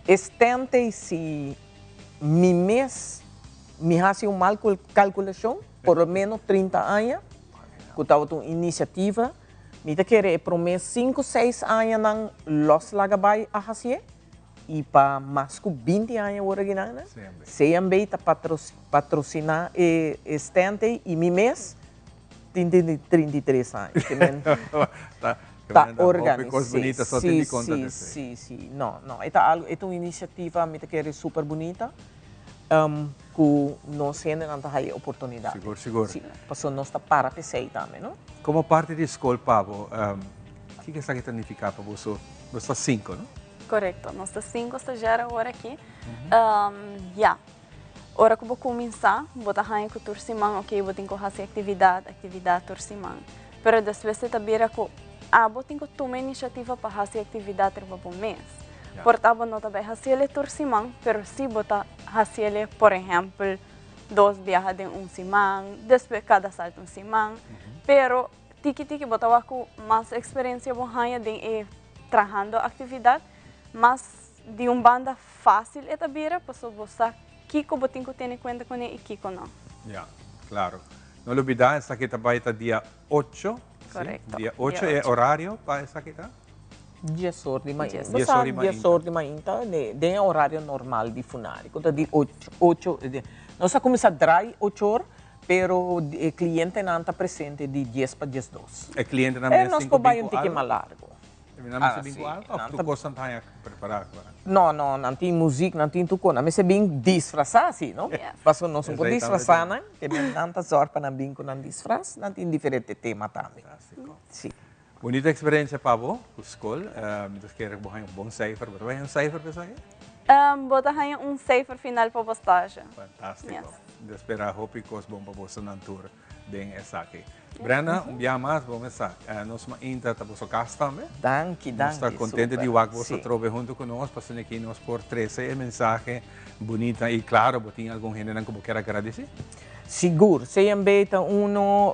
Estente si mi mes mi hasi un mal calculacion, por lo menos 30 aña, cu tabata un iniciativa, mi ta kere e prome cinco, seis añanan los laga bay a hacié, y pa mas cu 20 aña awor aki nan, CMB ta patrocina e estente y mi mes tin 33 aña. Ta organisa. Sí, sí, sí, sí. No, no. E ta algo, e ta un iniciativa, mi ta kere super bunita, cu nos hendenan ta haya e oportunidad. Sigur, sigur. Sí, pasobra nos ta para p'esey tambe, no? Como parti di scol pa bo, kiko esaki ta nifica pa boso? Boso ta cinco, no? Corecto, nos ta cinco stagiair awor aki. Ya. Ora ku bo kuminsá, bo ta haña ku tur siman oke bo tin ku hasi aktividat, aktividat tur siman. Pero despues e ta bira ku abo tin ku tuma inisiativa pa hasi aktividat riba bo mes. Por ta bo no ta bai hasi el'e tur siman, pero si bo ta hasi el'e por ehèmpel dos biaha den un siman, despues kada salta un siman. Pero tiki tiki bo ta wak ku mas eksperensia bo haña den e trahando aktividat, mas di un banda Fácil e ta bira pasobra bo sa kiko bo tin ku tene kuenta kuné i kiko no. Ya, klaro. No lubida esaki ta bai ta dia ocho. Correcto. Dia ocho e horario pa esaki ta? Dies or di mainta. Dies or di mainta. Dies or di mainta den e horario normal di Funari cu ta di ocho, ocho, nos a cuminsa draai ocho or pero e clientenan ta presente di dies pa diesdos. E clientenan mes tin cu bin cu algo? Nos por bay un tiki mas largo. Nan mester bin cu algo of tur cos nan ta haña prepara caba? No, no, nan tin muziek, nan tin tur cos. Nan mester bin disfrasa si, no? Pasobra nos no por disfrasa nan, te nan ta zorg pa nan bin cu nan disfras. Nan tin diferente tema tambe. Si. Bunita experiencia pa bo cu scol. Mi ta kere cu bo haña un bon cijfer. Bo ta bay haña un cijfer pa esaki? Bo ta haña un cijfer final pa bo stage. Fantastico. Mi ta spera hopi cos bon pa boso nan tur den esaki. Brenda, un biaha mas bo mester sa nos mainta ta boso cas tambe. Danki, danki. Nos ta contento di wak boso atrobe hunto cu nos pasobra aki nos por trece e mensahe bunita y claro bo tin algun hendenan cu bo kier a gradeci. Sigur, CMB ta uno,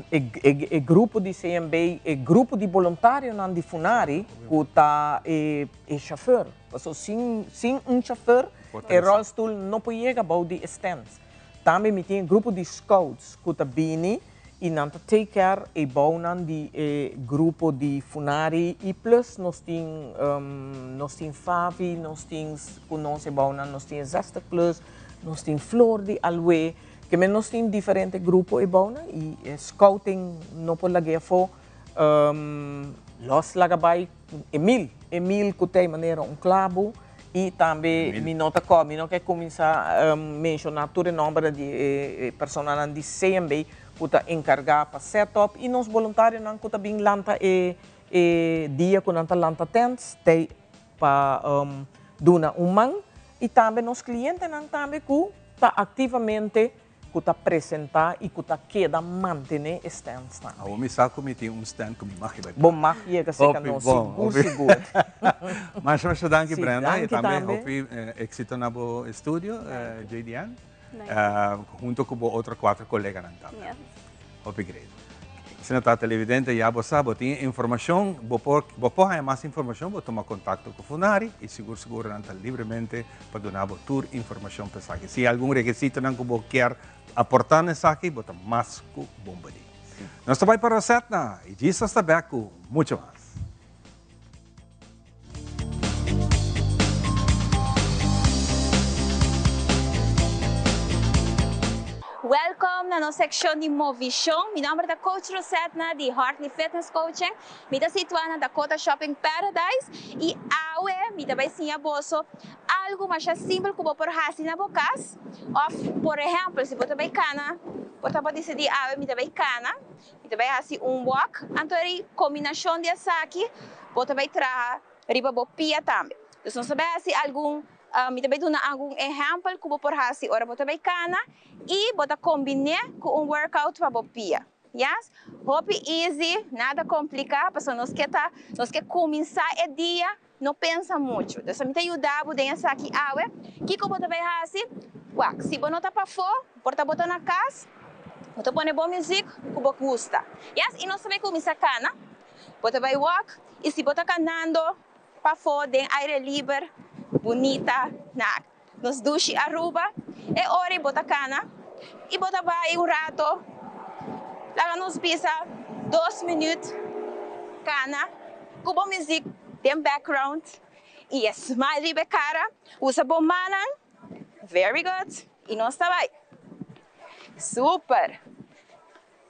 e grupo di CMB, e grupo di boluntarionan di Funari cu ta e chauffeur. Pasobra sin sin un chauffeur e rolstoel no por yega bou di e stands. Tambe mi tin e grupo di scouts cu ta bini y nan ta take care e bounan di e grupo di Funari y plus nos tin nos tin Favi, nos tin cu nos e bounan, nos tin e zestig plus. Nos tin flor di alwe, ke men nos tin diferente grupo e bounan i e scouting no por lag'é afó. Los laga bai Emil, Emil ku ta e manera un klabu i tambe mi no ta kò, mi no ke kuminsá menshoná tur e nòmbernan di e personanan di CMB ku ta enkargá pa set up i nos boluntarionan ku ta bin lanta e e dia ku nan ta lanta tents tei pa duna un man y tambe nos clientenan tambe cu ta activamente cu ta presenta y cu ta keda mantene e stands tambe. Awor mi sa cu mi tin un stand cu mi mag yega. Bo mag yega cerca nos, sigur sigur. Masha masha danki Brenda y tambe hopi exito na bo estudio JDN. Hunto cu bo otro cuatro coleganan tambe. Hopi great. Asina ta televidente ya bo sa bo tin e informacion bo por bo por haya mas informacion bo tuma contacto cu Funari y sigur sigur nan ta libremente pa duna bo tur informacion pa esaki. Si algun requisitonan cu bo kier aporta na esaki bo ta mas cu bon bini. Nos ta bay pa Rosetna y Jesus ta bek cu mucho mas. Welcome na nos seccion di Movishon. Mi nomber ta Coach Rosetna di Hartley Fitness Coaching. Mi ta situa na Dakota Shopping Paradise y awe mi ta bay siña boso algo masha simpel cu bo por haci na bo cas of por ehempel si bo ta bay cana, bo ta por dicidi awe mi ta bay cana. Mi ta bai hasi un wok, anto eri kombinashon di esaki bo ta bai traha riba bo pia tambe. Dus nos ta bai hasi algun, mi ta bai duna algun ehèmpel ku bo por hasi ora bo ta bai kana i bo ta kombin'é ku un workout pa bo pia. Yes? Hopi easy, nada kompliká, pasobra nos ke ta, nos ke kuminsá e dia no pensa muchu. Dus mi ta yuda bo den esaki awe. Kiko bo ta bai hasi? Wak, si bo no ta pafó, por ta bo ta na kas, bo ta pone bo muzik ku bo gusta. Yes, i nos ta bai kuminsá kana. Bo ta bai wak, i si bo ta kanando pafó den aire liber, bunita na nos dushi Aruba, e ora ei bo ta kana i bo ta bai un rato, laga nos bisa dos minüt kana ku bo muzik den background i e smile riba e kara, usa bo mannan, very good, i nos ta bai. Super!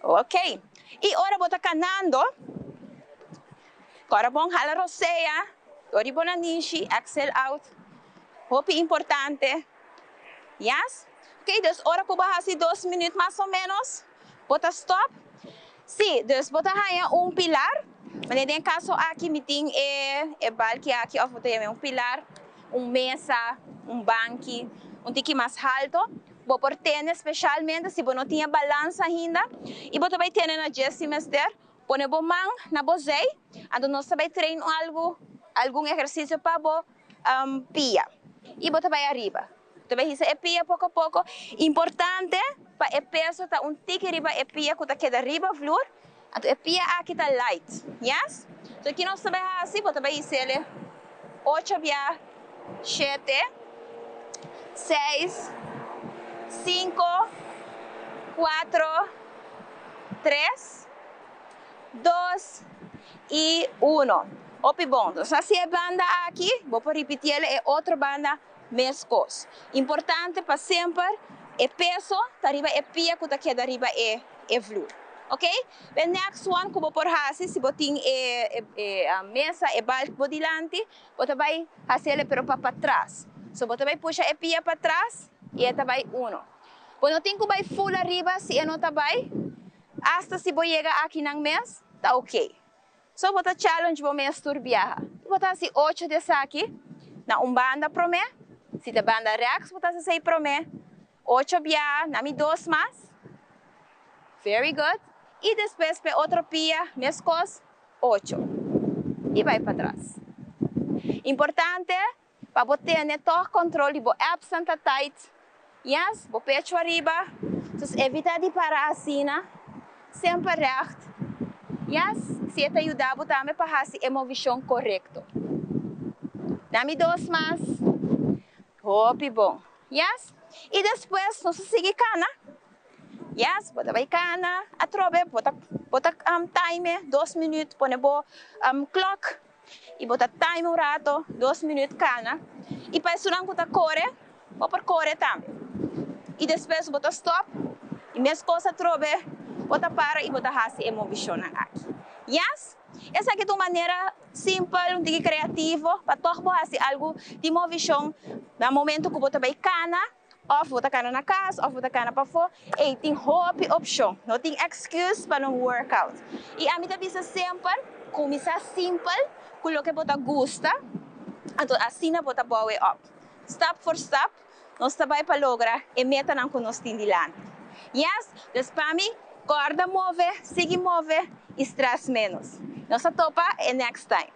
Ok, i ora bo ta kanando, kòrda bon hala rosea dor di bo nanishi, exhale out, hopi importante, yes? Ok, dus ora ku bo hasi dos minüt mas o ménos, bo ta stòp. Sí, dus bo ta haña un pilar, manera den e kaso aki mi tin e e balki aki òf bo ta yam'é un pilar, un mesa, un banki, un tiki mas halto. Bo por tene specialmente si bo no tin e balansa ainda y bo ta bay tene na dje si mester. Pone bo man na bo zij, anto nos ta bay train algo, algun ehercicio pa bo pia y bo ta bay ariba. Bo ta bay hisa e pia poco poco. Importante pa e peso ta un tiki riba e pia cu ta keda riba vloer, anto e pia aki ta light, yes? So ki nos ta bay haci, bo ta bay hisele ocho bia. Shete, seis, sinku, kuatro. Tres, dos y uno. Hopi bon. Nos a haci e banda aki, bo por ripitiele e otro banda mescos. Importante pa semper e peso ta riba e pia cu ta keda riba e e vloer. Ok? The next one cu bo por haci si bo tin e e mesa, e balk bo dilanti, bo ta bay haciele pero pa patras. So bo ta bay pusha e pia patras y e ta bay uno. Bo no tin cu bay full ariba si e no ta bay, hasta si bo yega akinan mes ta ok. So bo ta challenge bo mes tur biaha. Bo ta haci ocho di esaki na un banda prome, si ta banda rechts bo ta haci esey prome, ocho biaha, na mi dos mas, very good, y despues p'e otro pia mescos ocho y bay patras. Importante Pa bo tene tog control di bo absnan ta tight, yes, bo pecho ariba, dus evita di para asina, semper recht, yes, si e ta yuda bo tambe pa haci e movicion corecto. Dami dos mas, hopi bon, yes, y despues nos ta sigui cana, yes, bo ta bay cana atrobe, bo ta bo ta time dos minuut, pone bo clock. Y bo ta time un rato, dos minuut cana. Y pa esunnan cu ta core, bo por core tambe. Y despues bo ta stop y mescos atrobe bo ta para y bo ta haci e movicionnan aki. Yes? Esaki ta un manera simpel, un tiki creativo pa toch bo haci algo di movicion na momento cu bo ta bay cana. Of bo ta kana na kas of bo ta kana pafó, ey tin hopi opshon. No tin excuse pa no workout. I ami ta bisa semper, kuminsá simpel ku loke bo ta gusta, anto asina bo ta bou e op. Stap for stap nos ta bai pa logra e metanan ku nos tin dilanti. Yes, dus pa mi, kòrda move, sigui move i stress ménos. Nos ta topa e next time.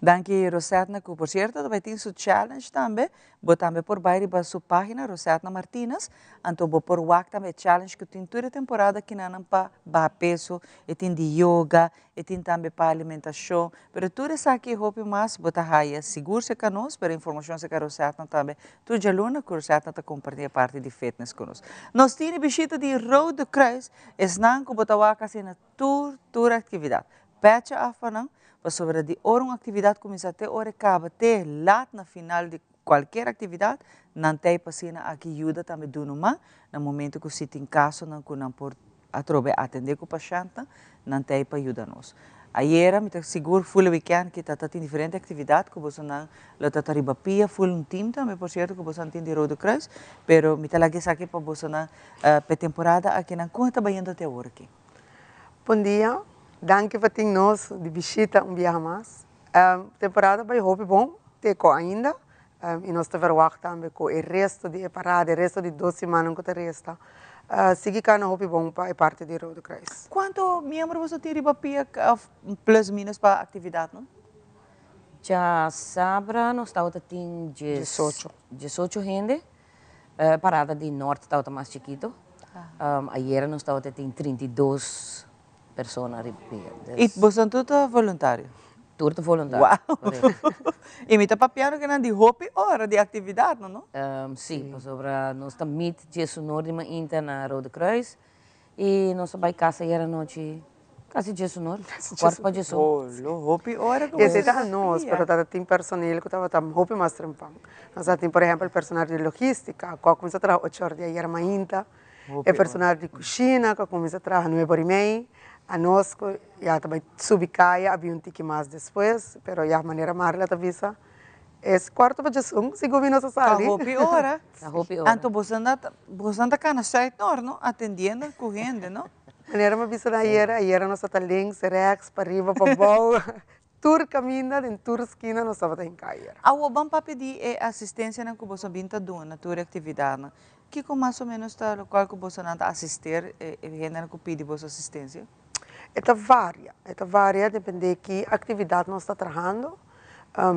Danki Rosetna cu por cierto ta bay tin su challenge tambe, bo tambe por bay riba su pagina Rosetna Martinez, anto bo por wak tambe e challenge cu tin tur e temporada kinanan pa baha peso, e tin di yoga, E tin tambe pa alimentacion, pero tur esaki y hopi mas bo ta haya sigur cerca nos, pero informacion cerca Rosetna tambe. Tur djaluna cu Rosetna ta comparti e parti di fitness cu nos. Nos tin e bishita di Rode Kruis, esnan cu bo ta wak haci na tur tur actividad. Pecha af pa nan, pasobra di ora un actividad cuminsa te ora e caba te laat na final di cualkier actividad, nan ta ey pa asina aki yuda tambe duna un man na momento cu si tin casonan cu nan por Atrobe atende ku pashèntnan, nan ta ei pa yuda nos. Ayera mi ta sigur ful e wikènt ki ta ta tin diferente aktividat ku bosonan lo ta ta riba pia, ful un tim tambe por sierto ku bosonan tin di Rode Kruis, pero mi ta laga esaki pa bosonan pa e temporada akinan. Kon e ta bayendo te awor aki? Bon dia, danki pa tin nos di bishita un biaha mas. Temporada bai hopi bon, te ko ainda, i nos ta verwagt tambe ku e resto di e parada, e resto di dos simannan ku ta resta, sigui kana hopi bon pa e parti di Rode Kruis. Kuantu miembro boso tin riba pia òf plus minus pa aktividatnan? Djasabra nos tabata tin diesocho hende, parada di nort tabata mas chikitu, ayera nos tabata tin 32 persona riba pia. I boso tur ta voluntario? Tur ta voluntario. Wow! I mi ta papiando ku nan di hopi ora di aktividatnan, no? Si, pasobra nos ta meet diesunor di mainta na Rode Kruis i nos ta bai kas ayer anochi kasi diesunor, kuart pa diesun. Olo, hopi ora ku boso Esei ta anos, pero ta tin personel ku tabata hopi mas trempan. Nos a tin por ehèmpel personal di logístika ku a kuminsá traha ocho or di ayer mainta. E personal di kushina ku a kuminsá traha nuebe ora i mei, anos ku ya ta bai subi kaya a bin un tiki mas despues, pero ya manera Marla ta bisa es kuarto pa djesun si gumi nos a sali. Ta hopi ora. Ta hopi ora. Anto boso nan ta boso nan ta kana sùit nor no, atendiendo ku hende no. Manera mi a bisa nan ayera, ayera nos a ta links, rèks, pariba, pabou, tur kaminda den tur skina nos tabata hinká ayera. Awor ban papia di e asistensianan ku boso a bin ta duna tur e aktividatnan. Kiko mas o menos ta lokual ku bosonan ta asister e hendenan ku pidi boso asistensia? E ta varia, e ta varia depende ki aktividat nos ta trahando.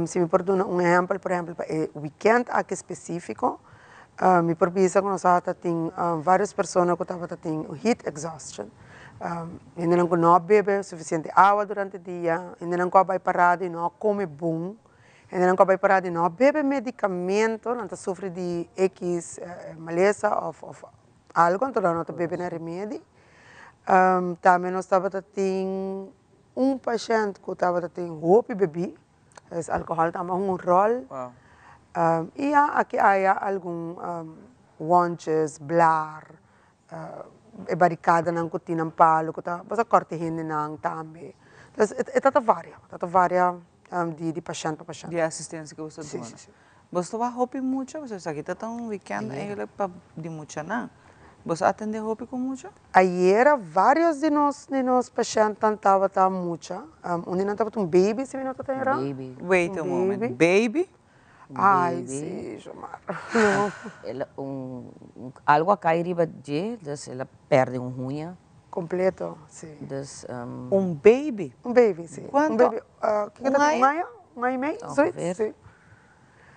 Si mi por duna un ehèmpel, por ehèmpel pa e wikènt aki spesífiko, mi por bisa ku nos tabata tin vários persona ku tabata tin heat exhaustion, hendenan ku no a bebe sufisiente awa durante dia, hendenan ku a bai parada i no a kome bon. Hendenan ku a bai parada di no a bebe medikamento, nan ta sufri di ekis malesa òf òf algu, anto nan no ta bebe nan remedi. Tambe nos tabata tin un pashènt ku tabata tin hopi bebí, dus alkohòl tambe a hunga un ròl. I ya aki aya algun wòntjes, blar, e barikadanan ku tin nan palu ku ta basta kòrta e hendenan tambe. Dus e ta ta varia, ta ta varia di pashènt pa pashènt. Di asistensia ku bo ta duna. Si, si, si. Bo ta wak hopi mucha? Pasobra esaki ta ta un wikènt eigenlijk pa di muchanan. Bo sa atendé hopi ku mucha? Ayera vários di nos di nos pashèntnan tabata mucha. Un di nan tabata un baby si mi no ta ta erá. Baby. Wait a moment, baby? Ay, si, Jomar. El a un algo a cay riba dje, dus el a perde un huña. Completo, si. Dus. Un baby? Un baby, si. Cuanto? Un baby, kiko ta un aña? Un aña y mei? Zoiets, si.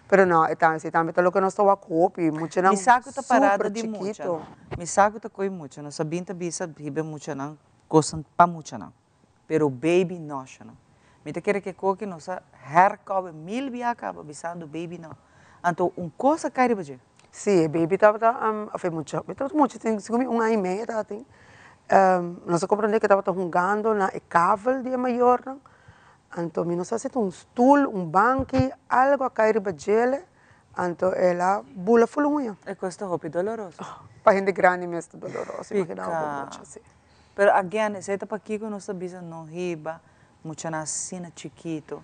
Pero no, e tambe, si tambe ta loke nos ta wak hopi, muchanan Mi sa cu ta parada super di mucha. chikito. Mi sa cu ta coy mucha. Nos a bin ta bisa hiba e muchanan cosnan pa muchanan. Pero baby no shana. Mi ta kere ke koki nos a herkobe mil bia kaba bisando baby no. Anto un kos a kai riba dje. Si, e baby tabata, of e mucha, e tabata mucha, tin segun mi un aña y medio e tabatin. Nos a comprende ke tabata hungando na e kavel di e mayornan, anto mi no sa si ta un stul, un banki, algo a kai riba djele, anto el a bula ful huña. E kos ta hopi doloroso. Pa hende grandi mes ta doloroso, imagina bo pa mucha, si. Pero again, esei ta pakiko nos ta bisa no hiba muchanan asina chikito.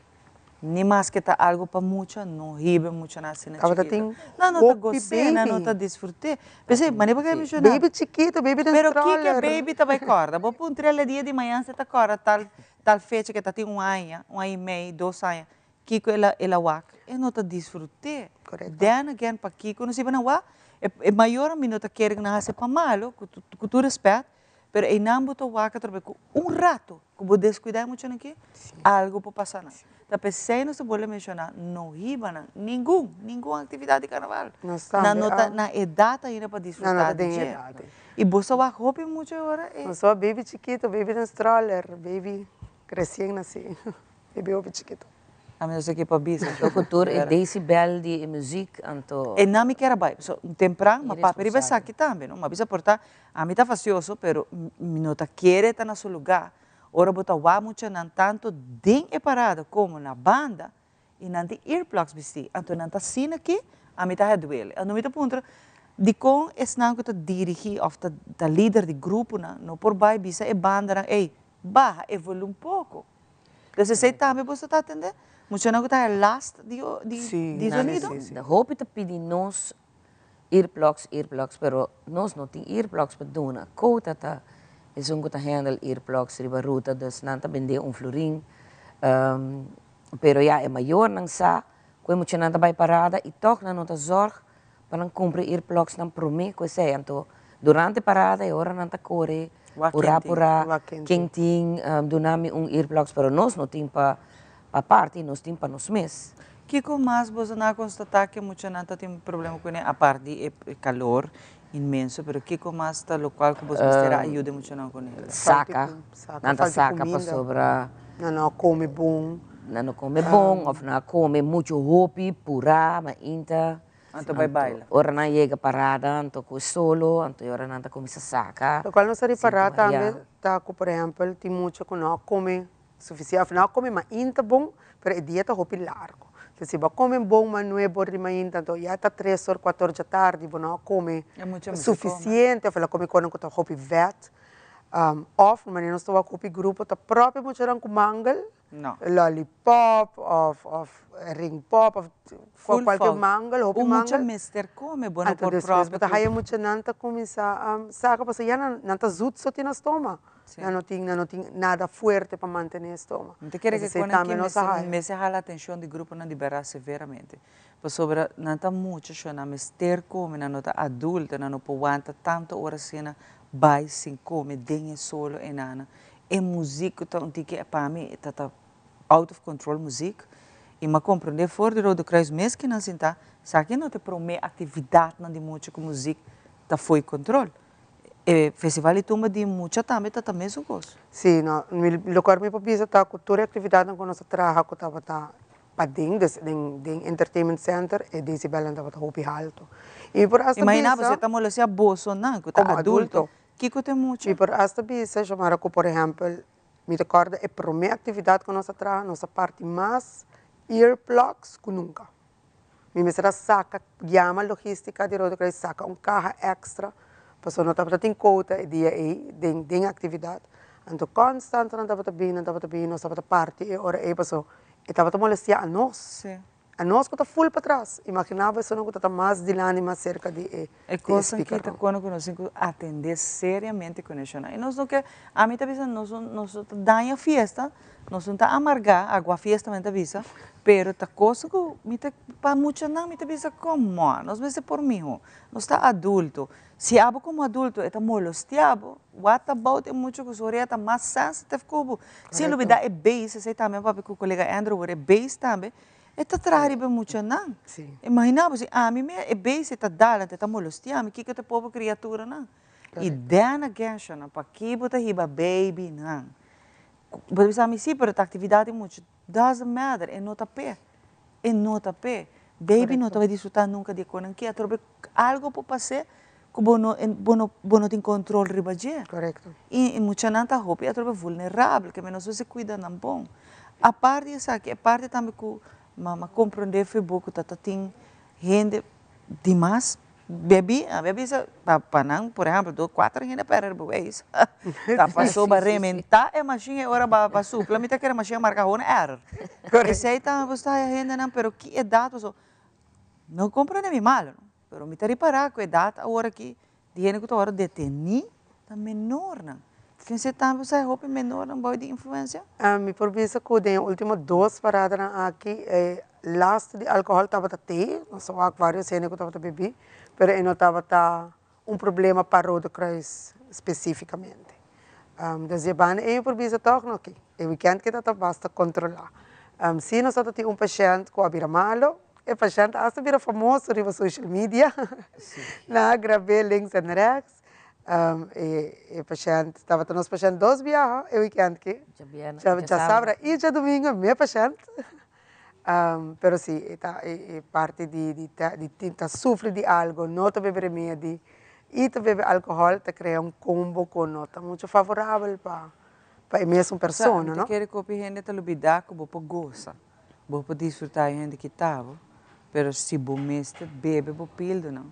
Ni maske ta algo pa mucha, no hiba e muchanan asina Tabata chikito. tin Nan no ta hopi gos'é, nan no ta baby. disfrut'é. P'esei, manera bo ke menshoná. Baby chikito, baby den Pero kiko e stroller. baby ta bai kòrda? Bo puntra el e dia di mañana si e ta kòrda tal tal fecha ke ta tin un aña, un aña i mei, dos aña. Kiko el a el a wak? E no ta disfrut'é. Korekto. Then again, pakiko nos hiba nan wak? E e mayornan mi no ta kere ku nan hasi pa malo, ku ku tur rèspèt, Pero einan bo ta wak atrobe ku un rato ku bo deskuidá e muchanan aki, algu por pasa nan. Ta p'esei nos ta bolbe menshoná, no hiba nan ningun, ningun aktividat di karnaval. Nos tambe Nan no ta a. na edat ainda pa Nan no disfrutá ta di den dje. edat. I bo sa wak hopi mucha e ora ei. Nos wak baby chikito, baby den stroller, baby resien nasí, baby hopi chikito. Ami no sa ke pa bisa. Loke tur e decibel di e muziek anto. E nan mi kier a bai. So tempran ma papia riba esaki tambe no. Ma bisa por ta ami ta fastioso pero mi no ta kere ta na su luga. Ora bo ta wak muchanan tanto den e parada como na banda y nan tin earplugs bisti anto nan ta asina aki ami ta heduele. Anto mi ta puntra dikon esnan ku ta dirigi of ta lider di gruponan no por bai bisa e bandanan ey baha e volum poko. Dus esei tambe boso ta atendé? Muchanan ku ta haya last di di zonido? Hopi ta pidi nos earplugs, earplugs, pero nos no tin earplugs pa duna. Kota ta esun ku ta handle earplugs riba ruta, dus nan ta bendé un florin. Pero ya e mayornan sa ku e muchanan ta bai parada i tòg nan no ta zòrg pa nan kumpra earplugs nan promé ku esei. Anto durante parada e ora nan ta kore purá purá ken tin duna mi un earplugs pero nos no tin pa pa parti nos tin pa nos mes. Kiko mas boso nan a konstatá ke muchanan ta tin problema kuné apart di e kalor inmenso pero kiko mas ta lokual ku boso mester a ayuda e muchanan kuné? Saka, nan ta saka pasobra. Nan no a kome bon. Nan no kome bon of nan a kome muchu hopi purá mainta. Anto bai baila. Ora nan yega parada anto ku e solo anto e ora nan ta kuminsá saka. Lokual nos a ripará tambe ta ku por ehèmpel tin mucha ku no a kome sufisiente of no a kome mainta bon pero e dia ta hopi largu. Entonces si bo a kome bon ma nuebe or di mainta anto ya ta tres or kuater or djatardi bo no a kome sufisiente of el a kome kosnan ku ta hopi vèt of manera nos ta wak hopi grupo ta propio muchanan ku mangel No. Lollipop of of ring pop of Full cualke fout. mangel, hopi Un mucha mangel. mester come, bo no Anto por despues propio bo ta cu. haya muchanan ta cuminsa saca pasobra ya nan nan ta zoet so tin na stoma. Sí. Nan no tin nan no tin nada fuerte pa mantene e stoma. Mi ta kere ke Esei con tambe aki nos a mester haya. mester hala atencion di gruponan di berdad severamente. Pasobra nan ta mucha sho, nan mester come, nan no ta adulto, nan no por wanta tanto ora asina bay sin come den e solo enana. E muziek ku ta un tiki pa mi ta ta out of control muziek i m'a komprondé for di Rode Kruis mes ki nan sinta sa ki no ta e promé aktividatnan di mucha ku muziek ta fo'i control. E festival di tumba di mucha tambe ta ta mesun kos. Sí, no, mi lokual mi por bisa ta ku tur e aktividatnan ku nos a traha ku tabata. Paden, dus den den entertainment center e decibelnan tabata hopi halto. Y mi por hasta Imagina bisa. bo si e ta molestia bosonan cu ta Como adulto, adulto. kico ta e mucha? Mi por hasta bisa, Xiomara, cu por ehempel, mi ta corda e prome actividad cu nos a traha, nos a parti mas earplugs cu nunca. Mi mester a saca, yama logistica di Rode Kruis, saca un caha extra, pasobra no tabata tin quota e dia ey den den actividad. Anto constant nan tabata bin, nan tabata bin, nos tabata parti e ora ey pasobra e tabata molestia a nos. A nos cu ta full patras, imagina bo esunnan cu ta ta mas dilanti, mas cerca di e E di e cosnan speaker ki ta nan. cuando cu nos tin cu atende seriamente cu neshonan. Y nos no ke, ami ta bisa nos nos no ta daña fiesta, nos no ta amarga, agua fiesta men ta bisa, pero ta cosa cu mi ta, pa muchanan mi ta bisa come on, nos mester por miho, nos ta adulto. Si abo como adulto e ta molestia bo, what about e mucha cu su orea ta mas sensitive cu bo? Sin lubida e base, esey tambe a papia cu colega Andrew, e base tambe E ta traha riba e muchanan. Imagina bo si ami mi e beest ta dal anto e ta molestia mi, kiko ta e pober criaturanan? Y then again shona, paki bo ta hiba babynan? Bo ta bisa mi si, pero ta actividad di mucha. Doesn't matter, e no ta p'e. E no ta p'e. Baby no ta bai disfruta nunca di e conan ki atrobe algo por pas'e cu bo no bo no bo no tin control riba dje. Y e muchanan ta hopi atrobe vulnerabel, ke nos mester cuida nan bon. Apart di esaki, e parti tambe cu mama comprende fu bo cu ta ta tin hende dimas bebi, a bisa pa pa nan por ehempel dos cuater hende perde rijbewijs ta pasobra rementa e machine e ora ba ba supla mi ta kere machine a marca gewoon error. Esey tambe bo sta haya hendenan pero ki edad pasobra no comprende mi malo no. Pero mi ta ripará ku edat awor aki di hende ku ta wòrdu detení ta menornan. Kinsé tambe bo sa e hopi menornan bou di influensia? Mi por bisa ku den e último dos paradanan aki e last di alkohòl tabata te, nos a wak vários hende ku tabata bebí, pero e no tabata un problema pa Rode Kruis spesífikamente. Dus di e banda ei mi por bisa tòg no ki e wikènt ki ta basta kontrolá. Si nos tabata tin un pashènt ku a bira malo, e pashènt asta bira famoso riba social media, nan a grab'é links en rechts. E pashènt tabata nos pashènt dos biaha e wikènt ki, djasabra i djadumingu e mes pashènt. Pero si e ta e parti di di di ta sufri di algo, no ta bebe remedi y ta bebe alcohol ta crea un combo cu no ta mucho favorabel pa pa e mesun persona, Mi no? ta kere ku hopi hende ta lubida ku bo por gosa, bo por disfruta e hende kita bo, pero si bo mester bebe bo pildonan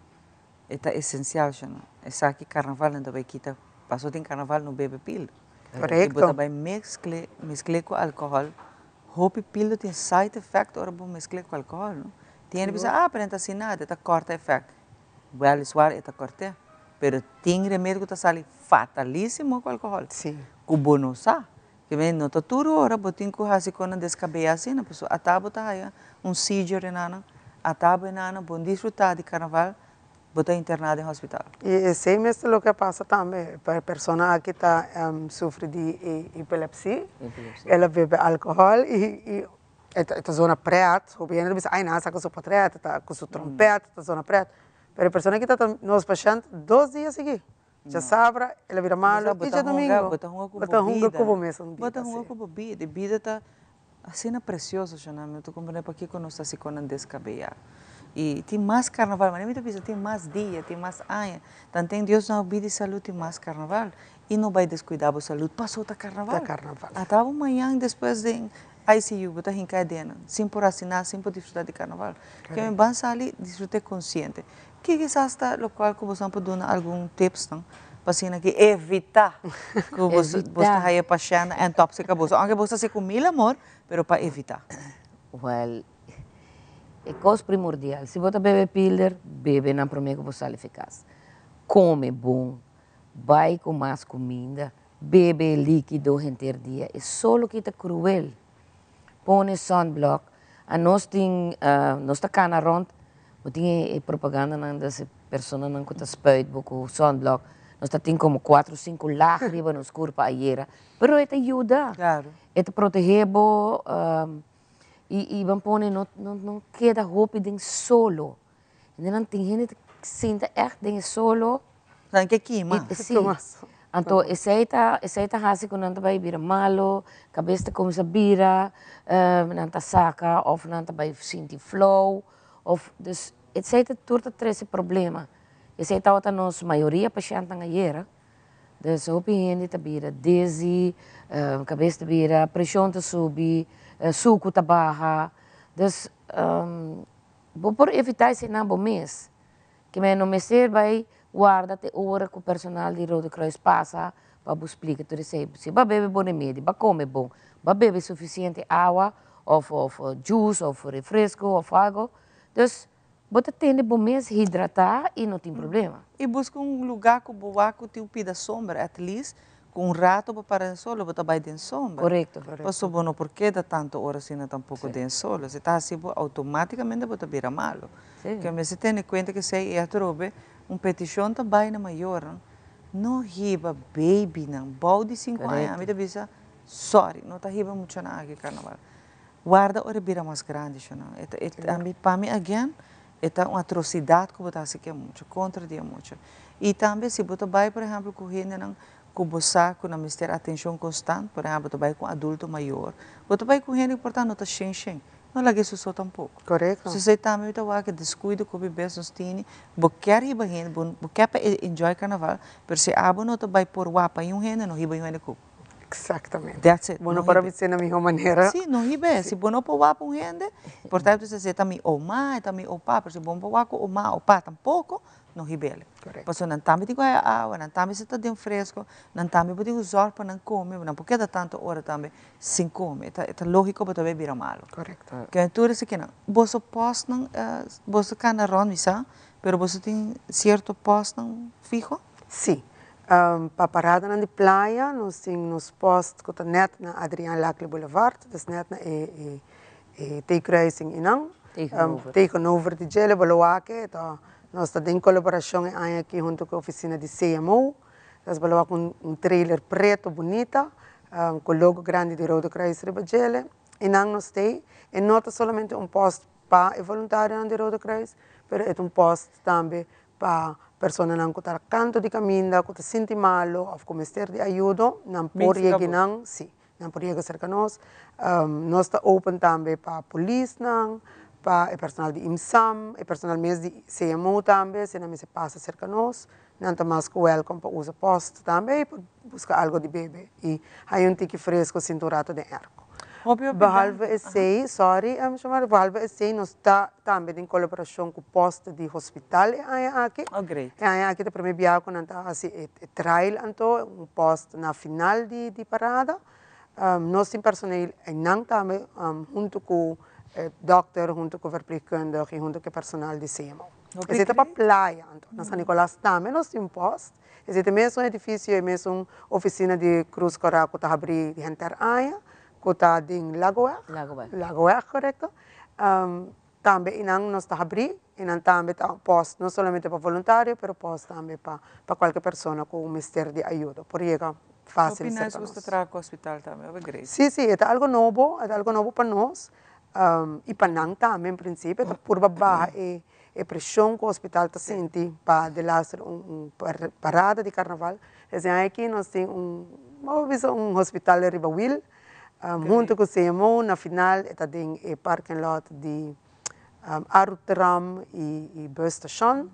e ta esencial shana. Esaki carnaval nan ta bay kita, paso tin carnaval no bebe pildo. Y bo ta bay mezcle, mezcle cu alcohol Hopi pildo tin side effect ora bo mezcl'e cu alcohol, no? Tin hende bisa, ah, pero e ta haci nada, e ta corta effect. Weliswaar e ta cort'e, pero tin remedio cu ta sali fatalisimo cu alcohol, cu bo no sa. Ke men no ta tur ora bo tin cu haci con nan descabeya asina, pasobra ata bo ta haya un seizure enanan, ata bo enanan, bo no disfruta di carnaval, Bo ta interná den hospital. I esei mes ta loke a pasa tambe. E persona aki ta sufri di epilepsia. El a bebe alkohòl i e ta zona prèt. Hopi hende ta bisa, ai nan a saka su potrèt, ta ku su trompèt, ta zona prèt. Pero e persona aki ta nos pashènt dos dia sigui. Djasabra el a bira malu i djadumingu. Bo ta hunga ku bo ta hunga ku bo mesun bida. Bo ta hunga ku bo bida. E bida ta Asina precioso shona, mi no ta comprende pakico nos ta haci con nan descabeya. Y tin mas carnaval, manera mi ta bisa tin mas dia, tin mas aña, tanten Dios nos a bidi salud tin mas carnaval y no bay descuida bo salud paso ta carnaval. Ta carnaval. Ata bo mañan despues den ICU bo ta hinca e denan sin por haci nada, sin por disfruta di carnaval. Ke mi ban sali disfrute consciente. Ki kisas ta lokual ku boso por duna algun tipsnan pa asina ki evitá ku bos bos ta haya pashèntnan en tòpsika boso? Aunke bos ta hasi ku mil amor, pero pa evitá. Wèl, e kos primordial, si bo ta bebe pilder, bebe nan promé ku bo sali fi kas. Kome bon, bai ku mas kuminda, bebe líkido henter dia. E solo ki ta kruel. Pone sunblock. Anos tin, nos ta kana rond, bo tin e propagandanan di e personanan ku ta spuit bo ku sunblock. Nos ta tin komo kuatro sinku lag riba nos kurpa ayera, pero e ta yuda. E ta protehé bo i i ban pone no no keda hopi den solo. Hendenan tin hende ta sinta ègt den e solo. Nan ke kima. Si. Anto esei ta esei ta hasi ku nan ta bai bira malo, kabes ta kuminsá bira, nan ta saka òf nan ta bai sinti flou òf dus esei ta tur ta trese problema. Esei tabata nos mayoria pashèntnan ayera. Dus hopi hende ta bira dizzy, kabes ta bira, preshon ta subi, suku ta baha. Dus bo por evitá eseinan bo mes. Ke men no mester bai warda te ora ku personal di Rode Kruis pasa pa bo splika tur esei. Si bo a bebe bo remedi, bo a kome bon, bo a bebe sufisiente awa òf òf juice òf refresko òf algo. Dus bo ta tende bo mes hidratá i no tin problema. I buska un lugá ku bo wak ku tin un pida sombra, at least ku un rato bo para den sol lo bo ta bai den sombra. Korekto. Pasobra bo no por keda tantu ora asina tampoco den sol. Si ta hasi bo automaticamente bo ta bira malo. Ke mester tene kuenta kesei i atrobe un petishon ta bai na mayornan, no hiba babynan bou di sinku aña. Ami ta bisa sorry, no ta hiba muchanan aki karnaval. Warda ora e bira mas grandi shonnan. E ta e ami pa mi again e ta un atrocidad ku bo ta hasi ku e mucha, kontra di e mucha. I tambe si bo ta bai por ehempel ku hendenan ku bo sa ku nan mester atenshon konstant, por ehempel bo ta bai ku un adulto mayor, bo ta bai ku hende ku por ta no ta shen shen, no laga esun so tampoko. Korekto. So esei tambe mi ta wak e deskuido ku hopi bes nos tini, bo kier hiba hende, bo bo kier pa e enjoy karnaval, pero si abo no ta bai por wapa un hende, no hiba un hende ku bo. Exactamente. That's it. Bo no por a bis'é na mihó manera. Sí, no hib'é. Si bo no por wak un hende, por ta bisa si e ta mi oma, e ta mi opa, pero si bo no por wak ku oma, opa tampoco, no hib'é. Correcto. Pasobra nan tambe tin ku haya awa, nan tambe si ta den fresco, nan tambe bo tin ku zòrg pa nan kome, nan por keda tantu ora tambe sin kome. E ta, e ta lógico bo ta bay bira malo. Correcto. Ke tur esakinan. Boso pòstnan, boso kana rònt mi sa, pero boso tin sierto pòstnan fiho? Sí. Pa paradanan di playa nos tin nos post ku ta nèt na Adriaan Laclé Boulevard, dus nèt na e e T-kruising einan. Tegenover. Tegenover di djele bo lo wak e ta nos ta den kolaborashon e aña aki huntu ku e ofisina di CMO. Dus bo lo wak un trailer preto bunita ku logo grandi di Rode Kruis riba djele. Einan nos t'ei. E no ta solamente un post pa e voluntarionan di Rode Kruis, pero e ta un post tambe Pa personanan ku ta kantu di kaminda, ku ta sinti malu òf ku mester di ayudo, nan por yega nan, sí, nan por yega serka nos. Nos ta open tambe pa polisnan, pa e personal di IMSAM, e personal mes di CMO tambe, si nan mester pasa serka nos, nan ta mas ku wèlkòm pa usa pòst tambe i pa buska algu di bebe i haña un tiki fresku sinti un ratu den èrko. Hopi hopi Behalve esei, sorry Xiomara, behalve esei nos ta tambe den kolaborashon ku post di hospital e aña aki. Oh great. E aña aki ta prome biaha ku nan ta hasi e trail anto, un post na final di di parada. Nos tin personeel einan tambe huntu ku e dokter, huntu ku verpleegkundig i huntu ku e personal di CMO. Esei ta pa playa anto. Na San Nicolas tambe nos tin un post. Esei ta e mesun edifisio, e mesun ofisina di Cruz Cora ku ta habrí di henter aña, ku ta den Lagoweg. Lagoweg. Lagoweg, korekto. Tambe einan nos ta habrí, einan tambe ta pòst no solamente pa voluntario, pero pòst tambe pa pa kualke persona ku mester di ayudo por yega fásil Hopi serka nice nos. gusta traha ku hospital tambe, hopi great. Sí, sí, e ta algu nobo, e ta algu nobo pa nos i pa nan tambe en prinsipio, ta purba baha e E preshon ku hospital ta sinti pa delaster un parada di karnaval. Esei aña aki nos tin un, bo bisa un hospital riba wiel, huntu ku CMO. Na final e ta den e parking lot di Arutram i busstation.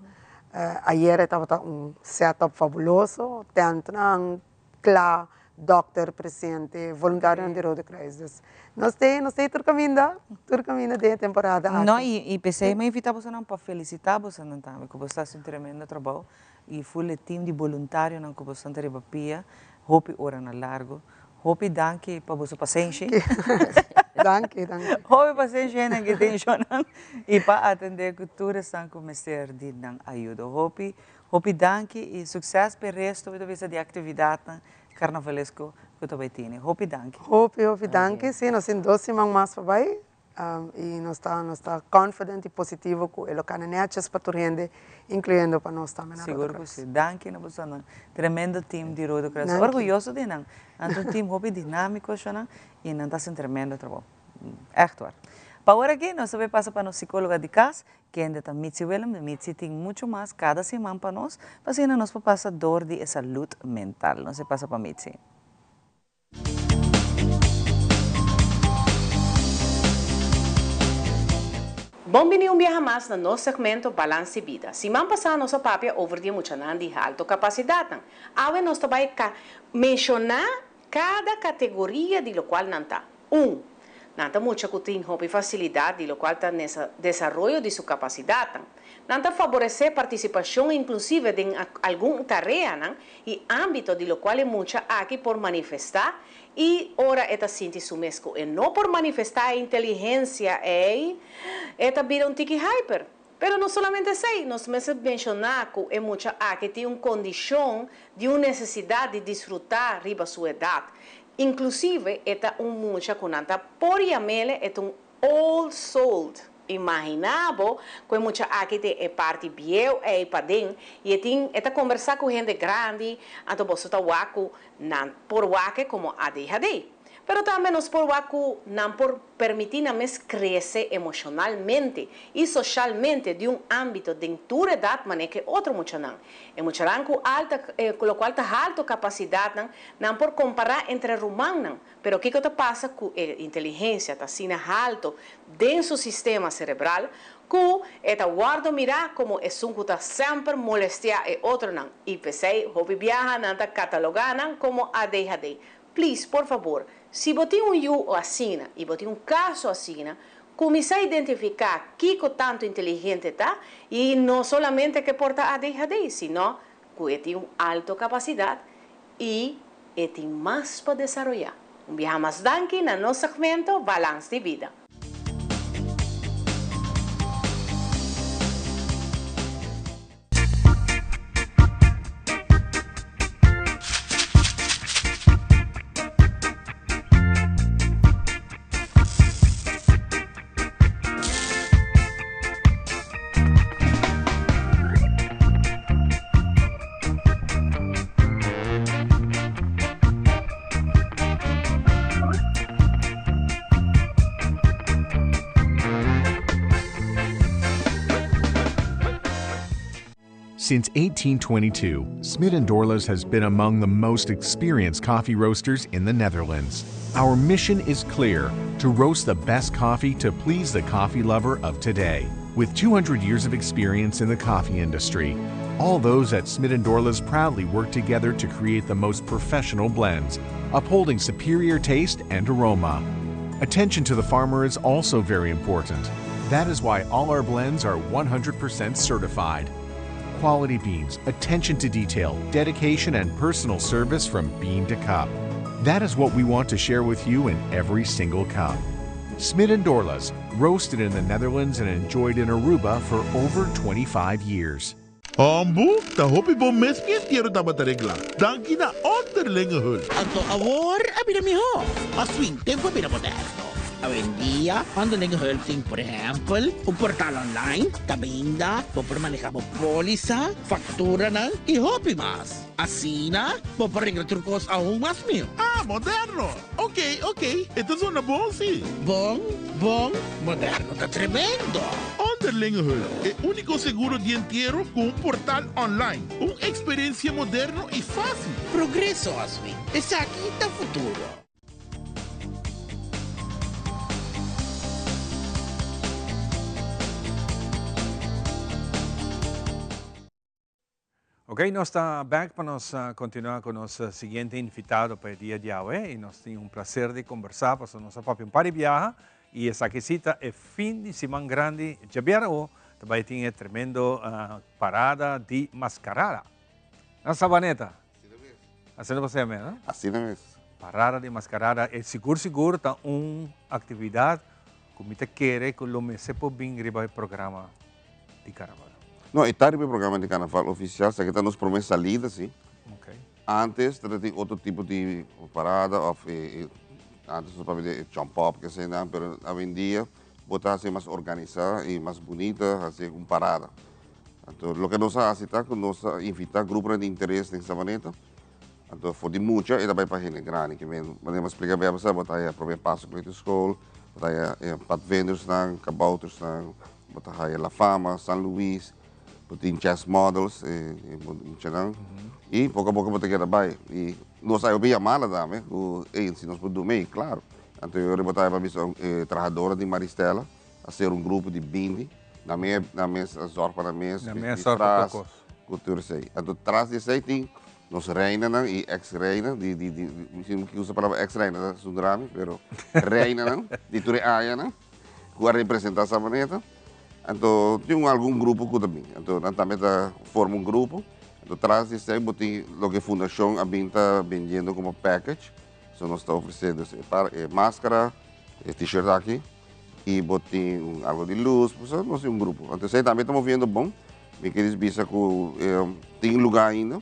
Ayer e tabata un setup fabuloso, tentnan kla, dòkter presente, voluntarionan di Rode Kruis. Dus nos te nos te tur kaminda, tur kaminda den e temporada aki. No, i p'esei mi a invitá bosonan pa felisitá bosonan tambe ku boso ta hasi un tremendo trabou i ful e tim di boluntarionan ku boso ta riba pia hopi oranan largu. Hopi danki pa boso pasenshi. Danki, danki. Hopi pasenshi hendenan ku tin shonnan i pa atendé ku tur esnan ku mester di nan ayudo. Hopi Hopi danki y succes p'e resto mi ta bisa di actividadnan carnavalesco cu ta bay tene. Hopi danki. Hopi hopi danki. Si, nos tin dos siman mas pa bay y nos ta nos ta confident y positivo cu e lo cana netjes pa tur hende incluyendo pa nos tambe na Rode Sigur cu Kruis. si. Danki na bosonan. Tremendo team di Rode Kruis. Danki. Orguyoso di nan. Nan ta un team hopi dinamico shonan y nan ta haci un tremendo trabou. Echt waar. Pa ora aki nos ta bay pasa pa nos psicologa di cas, kende ta Mitzi Willem. Mitzi tin mucho mas cada siman pa nos, pa asina nos por pasa door di e salud mental. Nos e pasa pa Mitzi. Bon bini un biaha mas na nos segmento Balans di Bida. Siman pasá nos a papia over di e muchanan di halto kapasidatnan. Awe nos ta bai ka menshoná kada kategoria di lokual nan ta. Un. Nan ta mucha ku tin hopi fasilidat di lokual ta desaroyo di su kapasidatnan. Nan ta faboresé partisipashon inklusive den algun tareanan i ámbito di lokual e mucha aki por manifestá i ora e ta sinti su mes ku e no por manifestá e inteligensia ei, e ta bira un tiki hyper. Pero no solamente esei, nos mester menshoná ku e mucha aki tin un kondishon di un nesesidat di disfrutá riba su edat. Inklusive e ta un mucha ku nan ta por yam'ele e ta un old sold. Imaginá bo ku e mucha aki tin e parti bieu ei paden i e tin e ta kombersá ku hende grandi, anto boso ta wak ku nan por wak e komo ADHD. Pero tambe nos por wak ku nan por permití nan mes krese emoshonalmente i soshalmente di un ámbito den tur edat manera ku e otro muchanan. E muchanan ku alta lokual ta halto kapasidatnan nan por kompará entre rumannan, pero kiko ta pasa ku e inteligensia ta asina halto den su sistema serebral ku e ta wòrdu mirá komo esun ku ta semper molestiá e otronan i p'esei hopi biaha nan ta katalogá nan komo ADHD. Please, por fabor, si bo tin un yu asina i bo tin un kaso asina, kuminsá identifiká kiko tantu inteligente ta i no solamente ke por ta ADHD, sino ku e tin un alto kapasidat i e tin mas pa desaroyá. Un biaha mas danki na nos segmento Balans di Bida. Since 1822, Smit & Dorlas has been among the most experienced coffee roasters in the Netherlands. Our mission is clear, to roast the best coffee to please the coffee lover of today. With 200 years of experience in the coffee industry, all those at Smit & Dorlas proudly work together to create the most professional blends, upholding superior taste and aroma. Attention to the farmer is also very important. That is why all our blends are 100% certified. Quality beans, attention to detail, dedication, and personal service from bean to cup. That is what we want to share with you in every single cup. Smit & Dorlas, roasted in the Netherlands and enjoyed in Aruba for over 25 years. Hombu, ta hopi bon mes mi entiero tabata regla. Danki na Onderlinge Hulp. Anto awor a bira mihó. Oswin, tempu a bira moderno. Awendia, Onderlinge Hulp tin, por ehèmpel, un portal online kaminda bo por manehá bo pólisa, fakturanan i hopi mas. Asina, bo por regla tur kos aun mas mihó. Ah, moderno! Ok, ok, e ta zona bon si. Bon, bon, moderno ta tremendo! Onderlinge Hulp, e úniko seguro di entiero ku un portal online. Un eksperensia moderno i fásil. Progreso, Oswin. Esaki ta futuro. Ok, nos ta back pa nos continua cu nos siguiente invitado pa e dia di awe y nos tin un placer di conversa pasobra nos a papia un par di biaha y esaki si ta e fin di siman grandi djabier awo ta bay tin e tremendo parada di mascarada na Sabaneta. Asina bo sa yama, no? Asina mes. Parada di mascarada e sigur sigur ta un actividad cu mi ta kere cu lo mester por bin riba e programa di carnaval. No, e ta riba e programa di carnaval oficial, sa ke ta nos prome salida si. Antes ta tin otro tipo di parada of e, antes nos papia di e jump up ke eseinan, pero awendia bo ta hasi mas organisa y mas bunita hasi un parada. Anto loke nos a hasi ta ku nos a invita gruponan di interes den Sabaneta, anto for di mucha e ta bai pa hende grandi, ke men manera mi a splika bia pasá bo ta haya prome paso kleuterschool. Bo ta haya e padvindersnan, kaboutersnan, bo ta haya La Fama, San Luis, bo tin Chess Models, e muchanan. I poko a poko bo ta keda bai. I nos a hopi yamada tambe ku ey si nos por duna ey, klaro. Anto e ora bo ta haya pa bisa e trahadornan di Maristella a ser un grupo di binti, nan mes nan mes a zòrg pa nan mes, Nan mes a zòrg pa tur kos. Ku tur esei. Anto tras di esei tin Nos reinanan y ex reina di di di mi si no usa palabra ex reina ta sundra mi pero reinanan di tur e añanan cu a representa Savaneta anto tin un algun grupo cu ta bin anto nan tambe ta forma un grupo anto tras di esey bo tin loke fundacion a bin ta bendiendo como package so nos ta ofrece dus e par e mascara e t-shirt aki y bo tin un algo di luz nos tin un grupo anto esey tambe ta moviendo bon. Mi kiris bisa ku tin lugá ainda,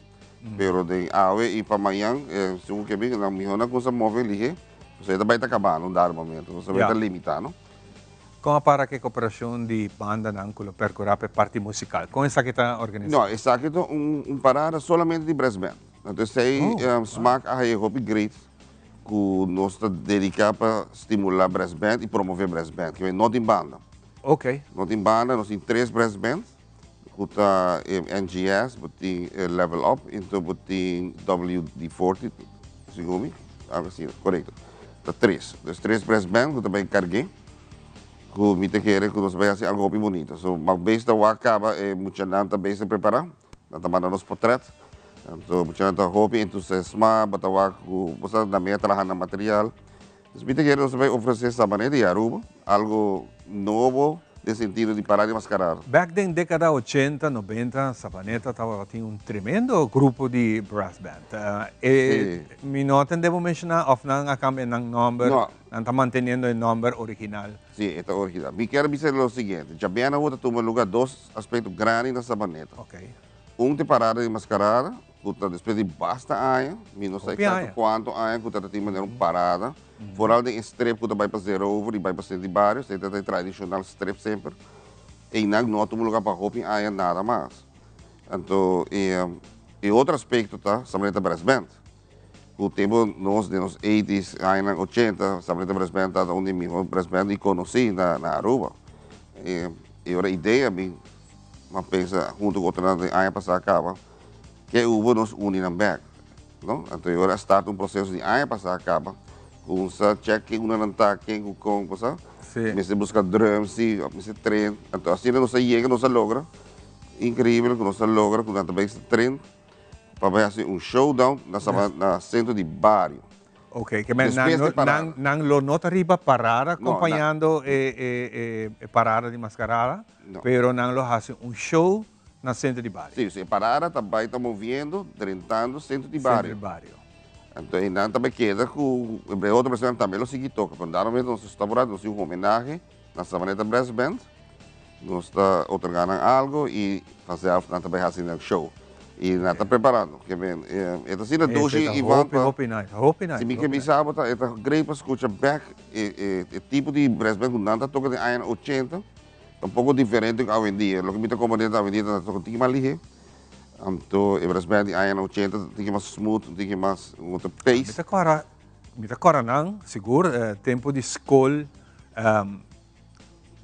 pero den awe i pa mañan, segun ke bin, nan mihó nan kumsa move lihé, pasobra e ta bai ta kabando un dado momento, pasobra e ta limitá, no? Kon a para ku e koperashon di bandanan ku lo perkurá pa e parti musikal? Kon esaki ta organisá? No, esaki ta un parada solamente di brass band. Anto esei smak a haña hopi great ku nos ta dediká pa stimulá brass band i promové brass band, ke no tin banda. Ok. No tin banda, nos tin tres brass bands ku ta NGS, bo tin Level Up, enton bo tin WD-40, segun mi, algo asina, korekto. Ta tres. Dus tres brass band ku ta bai karg'é, ku mi ta kere ku nos ta bai hasi algo hopi bunito. So, ma bes ta wak kaba e muchanan ta bes ta prepará, nan ta manda nos potret, anto muchanan ta hopi entusiasmá, bo ta wak ku bo sa nan mei a traha nan material. Nos mi ta kere nos ta bay ofrece Sabaneta y Aruba algo nobo den sentido di para di mascarada. Back den decada ochenta, nobenta, Sabaneta tabatin un tremendo grupo di brass band. E mi no a tende bo menciona of nan a cambia nan nomber, No. nan ta manteniendo e nomber original. Si, e ta original. Mi kier bisa lo siguiente, djabièrnè awor ta tuma lugar dos aspecto grandi na Sabaneta. Un ta e parada di mascarada. Ku ta despues di basta aña, mi no sa eksakto kuantu aña ku ta tin manera un parada, foral den e strip ku ta bai pa Zeerover i bai pa Sint di Bario, esei ta e tradishonal strip semper, einan no a tuma luga pa hopi aña nada mas. Anto e otro aspekto ta Sabaneta Brass Band, ku tempu nos den nos eighties, añanan ochenta, Sabaneta Brass Band tabata un di e mihó brass band i konosí na Aruba. E ora idea mi a pensa huntu ku otronan den aña pasá kaba. Ke hubo nos uni nan bek, no? Anto e ora a start un proceso di aña pasa a caba, cunsa check ken una nan ta, ken cu con, bo sa? Mester busca drums si, of mester train. Anto asina nos a yega, nos a logra, increibel cu nos a logra cu nan ta bay train pa bay haci un showdown na Sabana, na centro di bario. Ok, ke men nan, nan, nan lo no ta riba parada acompañando e, e, e parada di mascarada, pero nan lo haci un show na centro di bario. Sí, sí, e parada ta bai ta moviendo, drentando centro di bario. Centro di bario. Anto einan ta bai keda ku e otro personanan tambe lo sigui toka, pero dado momento nos ta stop un rato, nos tin un homenahe na Savaneta Brass Band, nos ta otorga nan algo i vanzelf nan ta bai hasi nan show. I nan ta preparando, ke men, e ta asina dushi Ivan pa, Hopi nice, hopi nice. Si mi ke bisa bo ta, e ta great pa skucha bek e e tipo di brass band ku nan ta toka den añanan ochenta. Ta un poko diferente ku awendia. Loke mi ta komprende ta awendia ta un tiki mas lihé. Anto e brass band di añanan ochenta ta un tiki mas smooth, un tiki mas un otro pace. Mi ta kòrda, mi ta kòrda nan sigur tempu di skol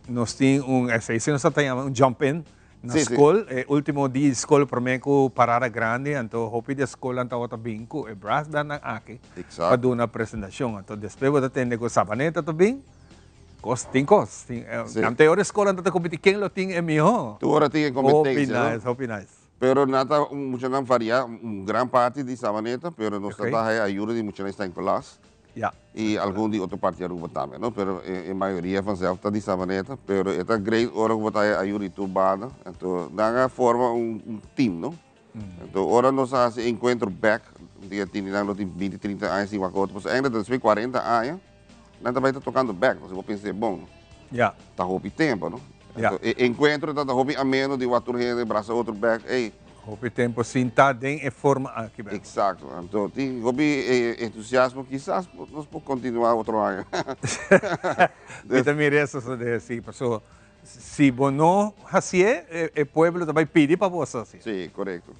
nos tin un esei si nos ta yama un jump in na skol. E ultimo dia di skol promé ku parada grandi anto hopi di e skolnan tabata bin ku e brass bandnan aki pa duna presentashon. Anto despues bo ta tende ku Sabaneta ta bin. Kos tin kos. Tin, eh, Sí. Ante ora escola ta competi ken lo tin e miho. Tur ora tin e competencia, Hopi no? nice, hopi nice. Pero nan ta un muchanan varia, un gran parti di Sabaneta, pero nos ta Ok. ta haya ayuda di muchanan di San Nicolas. Ja. Y algun di otro parti di Aruba tambe, no? Pero e, e mayoria vanzelf ta di Sabaneta, pero e ta great ora cu bo ta haya ayuda di tur banda. Anto nan a forma un, un team, no? Anto ora nos a haci e encuentro bek, dia tin di nan lo tin binti, trinta aña sin wak otro, pasobra eigenlijk ta despues di cuarenta aña, Nan ta bai ta tocando bek, pasobra bo pensa e bon. Ja. Ta hopi tempo, no? Ja. Anto, e encuentro ta ta hopi ameno di wak tur hende brasa otro bek, ey. Hopi tempo sin ta den e forma aki bek. Exacto. Anto, tin hopi entusiasmo, kisas nos por continua otro aña. Mi ta mira eso sosode si, pasobra si bo no hacié, e pueblo ta bai pidi pa bo hacié. Si, corecto.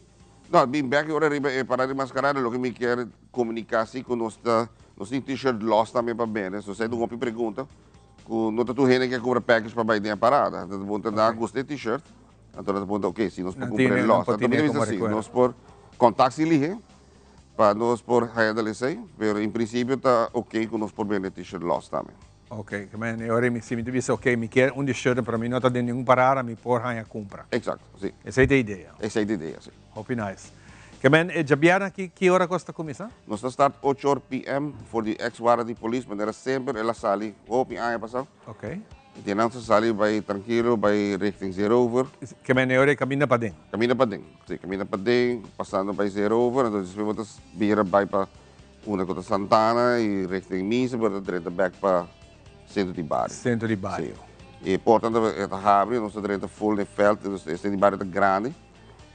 No, bin bek ora riba e parada di mascarada, loke mi kier comunica si cu nos ta, nos tin t-shirt los tambe pa bende, so si hay un hopi pregunta, Ku no ta tur hende ke kumpra package pa bai den e parada. Nan ta puntra nan a gusta e t-shirt, anto nan ta puntra ok si nos por kumpra e lòs. Anto mi ta bisa si, nos por kontak si lihe pa nos por handle esei, pero en prinsipio ta ok ku nos por bende t-shirt lòs tambe. Ok, ke men e ora mi si mi ta bisa ok mi kier un di shirtnan pero mi no ta den ningun parada mi por haña kumpra. Eksakto, si. Esei ta e idea. Esei ta e idea, si. Hopi nice. Ke men e djabièrnè aki ki ora kos ta kuminsá? Nos ta start ocho or PM for di ex warda di polis manera semper el a sali hopi aña pasá. Ok. I di nan ta sali bai trankilo bai richting Zeerover. Ke men e ora e kaminda paden? Kaminda paden, si kaminda paden pasando bai Zeerover entonces despues bo ta bira bai pa unda ku ta Santana i richting misa bo ta drenta bek pa sentro di bario. Sentro di bario. Si. E porta ta habri nos ta drenta full den veld e sentro di bario ta grandi.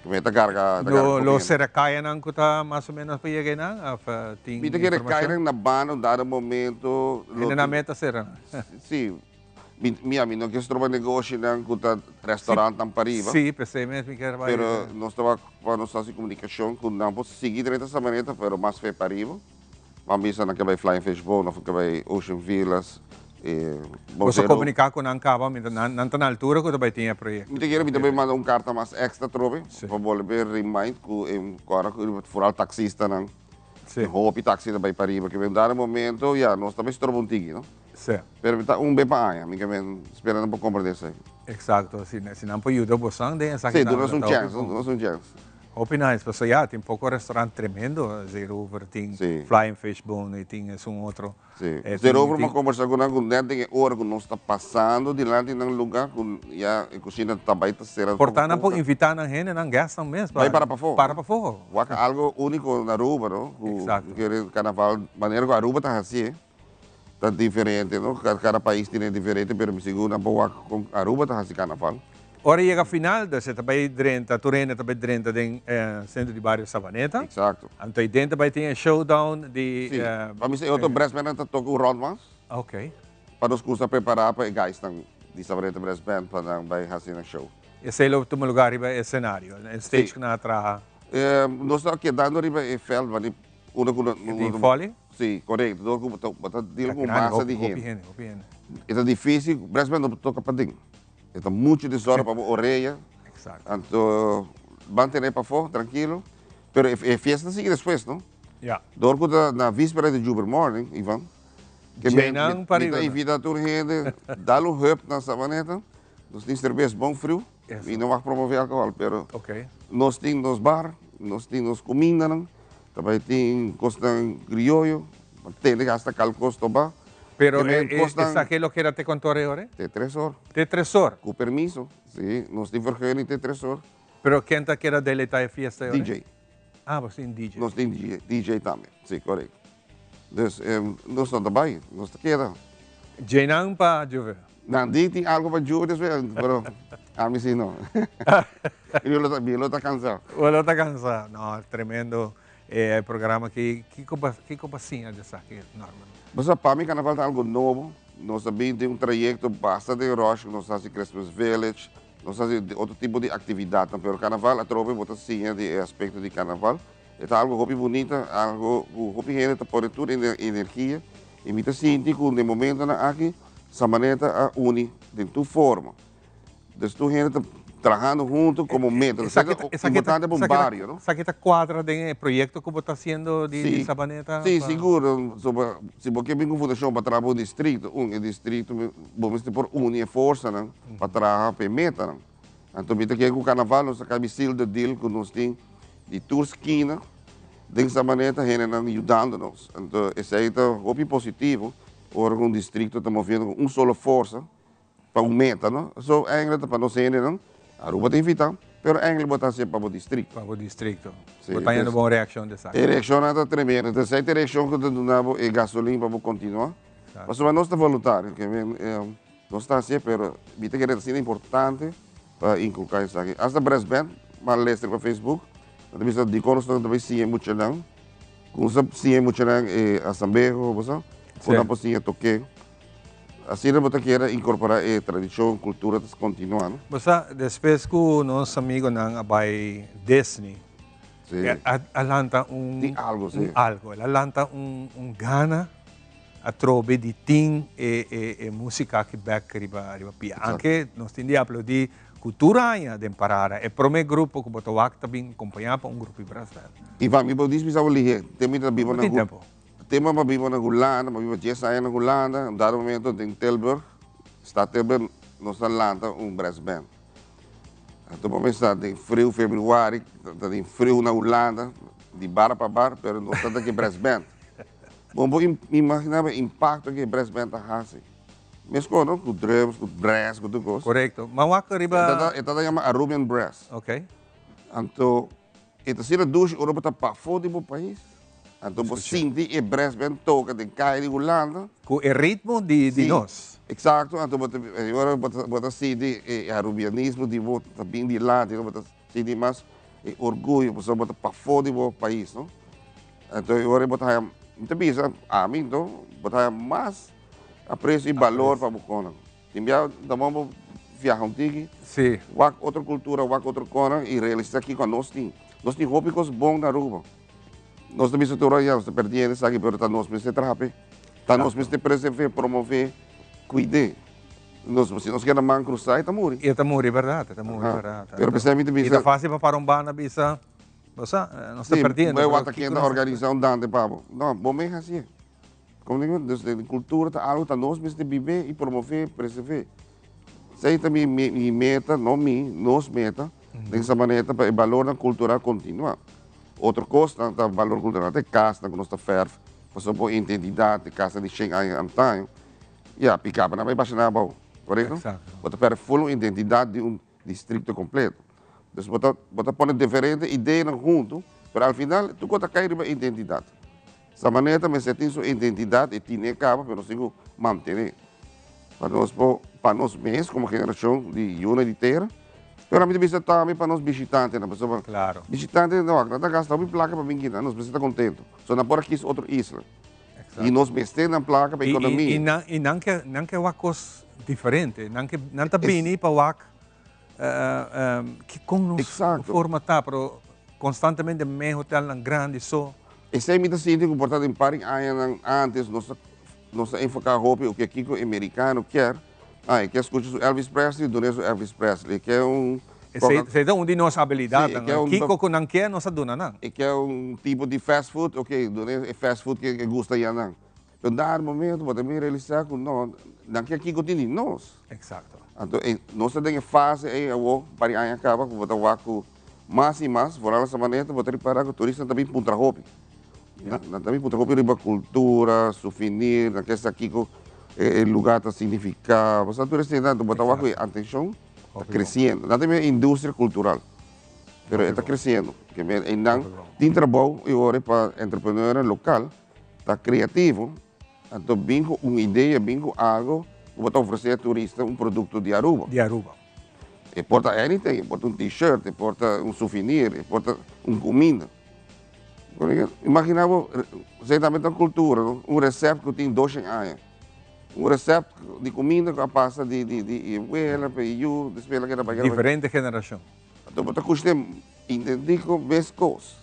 Mi ta carga, ta carga Lo, lo cera cayanan cu ta mas o menos pa yega einan of tin Mi ta kere informacion? cayanan na banda un dado momento. Lo Hende nan meta cera nan. Si. Mi, mi, mi no kier stroba negoshinan cu ta restaurantnan pariba. Si, p'esey mes mi kier bai. Pero nos ta wak pa nos haci comunicacion cu nan por sigui drenta Sabaneta pero mas fe pariba. Ban bisa nan ke bai Flying Fish Bone of ke bai Ocean Villas. Boso komuniká ku nan kaba, mi ta nan ta na altura ku ta bai tin e proyekto. Mi ta kere mi ta bai manda un karta mas èkstra atrobe pa bolbe remind ku e kòrda ku foral taksistanan hopi taksi ta bai pariba ke un dado momento ya nos ta bai stroba un tiki no. Pero mi ta un be pa aña mi ke men spera nan por komprende esei. Eksakto, si nan por yuda bosan den esaki tambe. Si, duna nos un chèns, duna nos un chèns. Hopi nice, pasobra ya tin poko restaurant tremendo, Zeerover tin Flying Fish Bone y tin esun otro. Si, Zeerover mi a combersa cu nan cu net den e ora cu nos ta pasando dilanti nan lugar cu ya e cushina ta bay ta cera Por ta nan por invita nan hende, nan guestnan mes pa. Bay para pafó. Para pafó. Wak algo unico na Aruba no, cu kere carnaval manera cu Aruba ta hacié ta diferente no, cada pais tiene diferente pero mi sigur nan por wak con Aruba ta haci carnaval. Ora yega final, dus e ta bay drenta, tur hende ta bay drenta den centro di bario Savaneta. Exacto. Anto y den ta bay tin e showdown di. Si, pa mi e otro brass band nan ta toca un rond mas. Ok. Pa nos custa prepara pa e guys nan di Savaneta Brass Band pa nan bay haci nan show. Esey lo tuma lugar riba e scenario, e stage cu nan a traha. Nos ta kedando riba e veld, wanneer Unda ku E tin folly? Si, korekto. Dor ku bo ta deal ku masa di hende. Hopi hende, hopi hende. E ta difisil, brass band no por toka paden. E ta muchu desòrden pa bo orea. Eksakto. Anto ban tene pafó, trankilo. Pero e fiesta ta sigui despues, no? Ya. Dor ku ta na víspera di Juber Morning, Ivan, ke mi mi ta invita tur hende, dal un hùp na Sabaneta. Nos tin serbes bon friu. Mi no wak promove alkohòl, pero nos tin nos bar, nos tin nos kumindanan, ta bai tin kosnan krioyo, tene hasta kal kos toba. Pero esaki lo keda te kuantu ora e ora? Te tres or. Te tres or? Ku permiso, si, nos tin vergunning te tres or. Pero ken ta keda deleita e fiesta e ora? DJ. Ah, bo tin DJ. Nos tin DJ tambe, si, korekto. Dus nos no ta bai, nos ta keda. Djeinan pa Juve. Nan di tin algo pa Juve despues, pero ami si no. Mi lo ta, mi lo ta cansa. Bo lo ta cansa. No, tremendo e programa aki. Kiko bo, kiko bo a siña di esaki, Norman? Bo sa, pa mi carnaval ta algo nobo. Nos a bin den un trayecto bastante rush, nos a haci Christmas Village, nos a haci otro tipo di actividadnan, pero carnaval atrobe bo ta siña di e aspecto di carnaval. E ta algo hopi bunita, algo ku hopi hende ta pone tur energia i mi ta sinti ku den momentonan aki Sabaneta a uni den tur forma. Dus tur hende ta trahando hunto komo meta. Esaki ta importante pa un bario, no? Esaki ta kuadra den e proyekto ku bo ta hasiendo di Sabaneta? Si, sigur. Si bo ke bin ku fundashon pa traha pa un distrito, un e distrito bo mester por uni e forsanan pa traha pa e metanan. Anto mi ta kere ku karnaval nos ta kabi seal the deal ku nos tin di tur skina den Sabaneta hendenan yudando nos. Anto esei ta hopi positivo ora ku un distrikto ta moviendo ku un solo forsa pa un meta no. So eigenlijk ta pa nos hendenan, Aruba ta invita, pero eigenlijk bo ta hasié pa bo distrikto. Pa bo distrikto. Bo ta hañando bon reakshon di esaki. E reakshonnan ta tremendo. Entonces esei ta e reakshon ku ta duna bo e gasolin pa bo kontinua. Pasobra nos ta voluntario. Nos ta hacié, pero mi ta kere ta asina importante pa inculca esaki. Hasta brass band, m'a lesa riba Facebook, nan ta bisa dikon nos no ta bay siña e muchanan, ku nos ta siña e muchanan e asambeho, bo sa, ku nan por siña toke. Asina bo ta kere incorpora e tradicion, cultura ta continua, no? Bo sa, despues ku nos amigonan a bay Disney, a lanta un Tin algo, si. un algo, el a lanta un gana. Atrobe di tin e e e musica aki bek riba riba pia. Anke nos tin di aplaudi cu tur aña den parada e prome grupo cu bo ta wak ta bin acompaña pa un grupo di brass band. Ivan, mi por dismisa bo lihe. Te mi ta biba No na tin Hu tempo. Te mi a biba na Hulanda, mi a biba dies aña na Hulanda. Un dado momento den Tilburg, stad Tilburg, nos a lanta un brass band. Anto bo mester den friu februari, ta den friu na Hulanda, di bar pa bar, pero nos ta ta brass band. Bo por imagina bo e impacto ku e brass band ta hasi. Meskos no, ku drums, ku brass, ku tur kos. Korekto. Ma wak riba. E ta yama Arubian Brass. Ok. Anto e ta asina dushi ora bo ta pafó di bo pais. Anto bo sinti e brass band toka den kaya di Hulanda. Ku e ritmo di nos. Eksakto. Anto bo ta ora bo ta sinti e Arubianismo di bo ta bin dilanti, bo ta sinti mas e orguyo pasobra bo ta pafó di bo pais, no. Anto e ora bo ta haya, mi ta bisa, ami anto, bo ta haya mas aprecio y balor pa bo konan. Tin bia ta bon bo viaha un tiki, wak otro cultura, wak otro konan y realisa kico anos tin. Nos tin hopi cos bon na Aruba. Nos ta bisa tur ora ya nos ta perdiendo esaki, pero ta nos mester traha p'e. Ta nos mester preserv'e, promov'e, cuid'e. Nos, si nos keda man crusa, e ta muri. E ta muri, berdad, e ta muri, berdad. Pero p'esei mi ta bisa. Y ta facil pa para un banda bisa. Bo sa, nos ta perdiendo. Sí, bo wak ken ta organisa un dante pa bo. No, bo mes hasié. Como digo, dus de cultura ta algo ta nos mester bibé y promové, preservé. Esei ta mi mi meta, no mi, nos meta, den Sabaneta pa e balornan cultural continua. Otro cosnan ta balor cultural ta e casnan cu nos ta verf, pasobra bo identidad, e casnan di shen aña antaño, ya, pica pa nan bai basha nan abao, corecto? Exacto. Bo ta perde full un identidad di un districto completo. Dus bo ta bo ta pone diferente ideanan hunto, pero al final tur kos ta kai riba identidad. Sabaneta mester tin su identidad, e tine kaba, pero nos tin ku mantene. Pa nos por, pa nos mes komo generashon di yunan di tera, pero ami ta bisa tambe pa nos bishitantenan, pasobra Claro. bishitantenan ta wak, nan ta gasta hopi plaka pa bin kina, nos mester ta kontento. So nan por a kis otro isla. I nos mester nan plaka pa ekonomia. I nan, i nan ke, nan ke wak kos diferente. Nan ke, nan ta bini pa wak kon nos forma ta, pero konstantemente me hotelnan grandi so. Esei mi ta sinti ku por ta den par di añanan antes nos ta, nos ta enfoká hopi oke kiko e merikano kier. Ah, e kier skucha su Elvis Presley, dun'é su Elvis Presley. E kier un. Esei, esei ta un di nos abilidatnan. Kiko ku nan kier nos a duna nan. E kier un tipo di fast food, oke, dun'é e fast food ke e gusta ya nan. Pero dar momento bo ta bin realisá ku no, nan kier kiko tin di nos. Eksakto. Anto e nos ta den e fase ei awor, un par di aña kaba ku bo ta wak ku mas i mas, foral na Sabaneta, bo ta ripará ku turistanan ta bin puntra hopi. Nan ta bin puntra hopi riba kultura, suvenir, nan kier sa kiko e lugar ta signifiká. Bo sa tur esei, anto bo ta wak ku e atenshon ta kresiendo. Nan ta bin e industria kultural, pero e ta kresiendo. Ke men einan tin trabou i ora pa entrepreneurnan lokal ta kreativo, anto bin ku un idea, bin ku algo ku bo ta ofresé e turista un produkto di Aruba. Di Aruba. E por ta anything, e por ta un t-shirt, e por ta un souvenir, e por ta un kuminda. Imagina bo, esei tambe ta kultura, no? Un resèpt ku tin doshen aña. Un resèpt di kuminda ku a pasa di di di e wela pa e yu, despues el a keda bai. Diferente generashon. Anto bo ta kush'é intendí ku mes kos.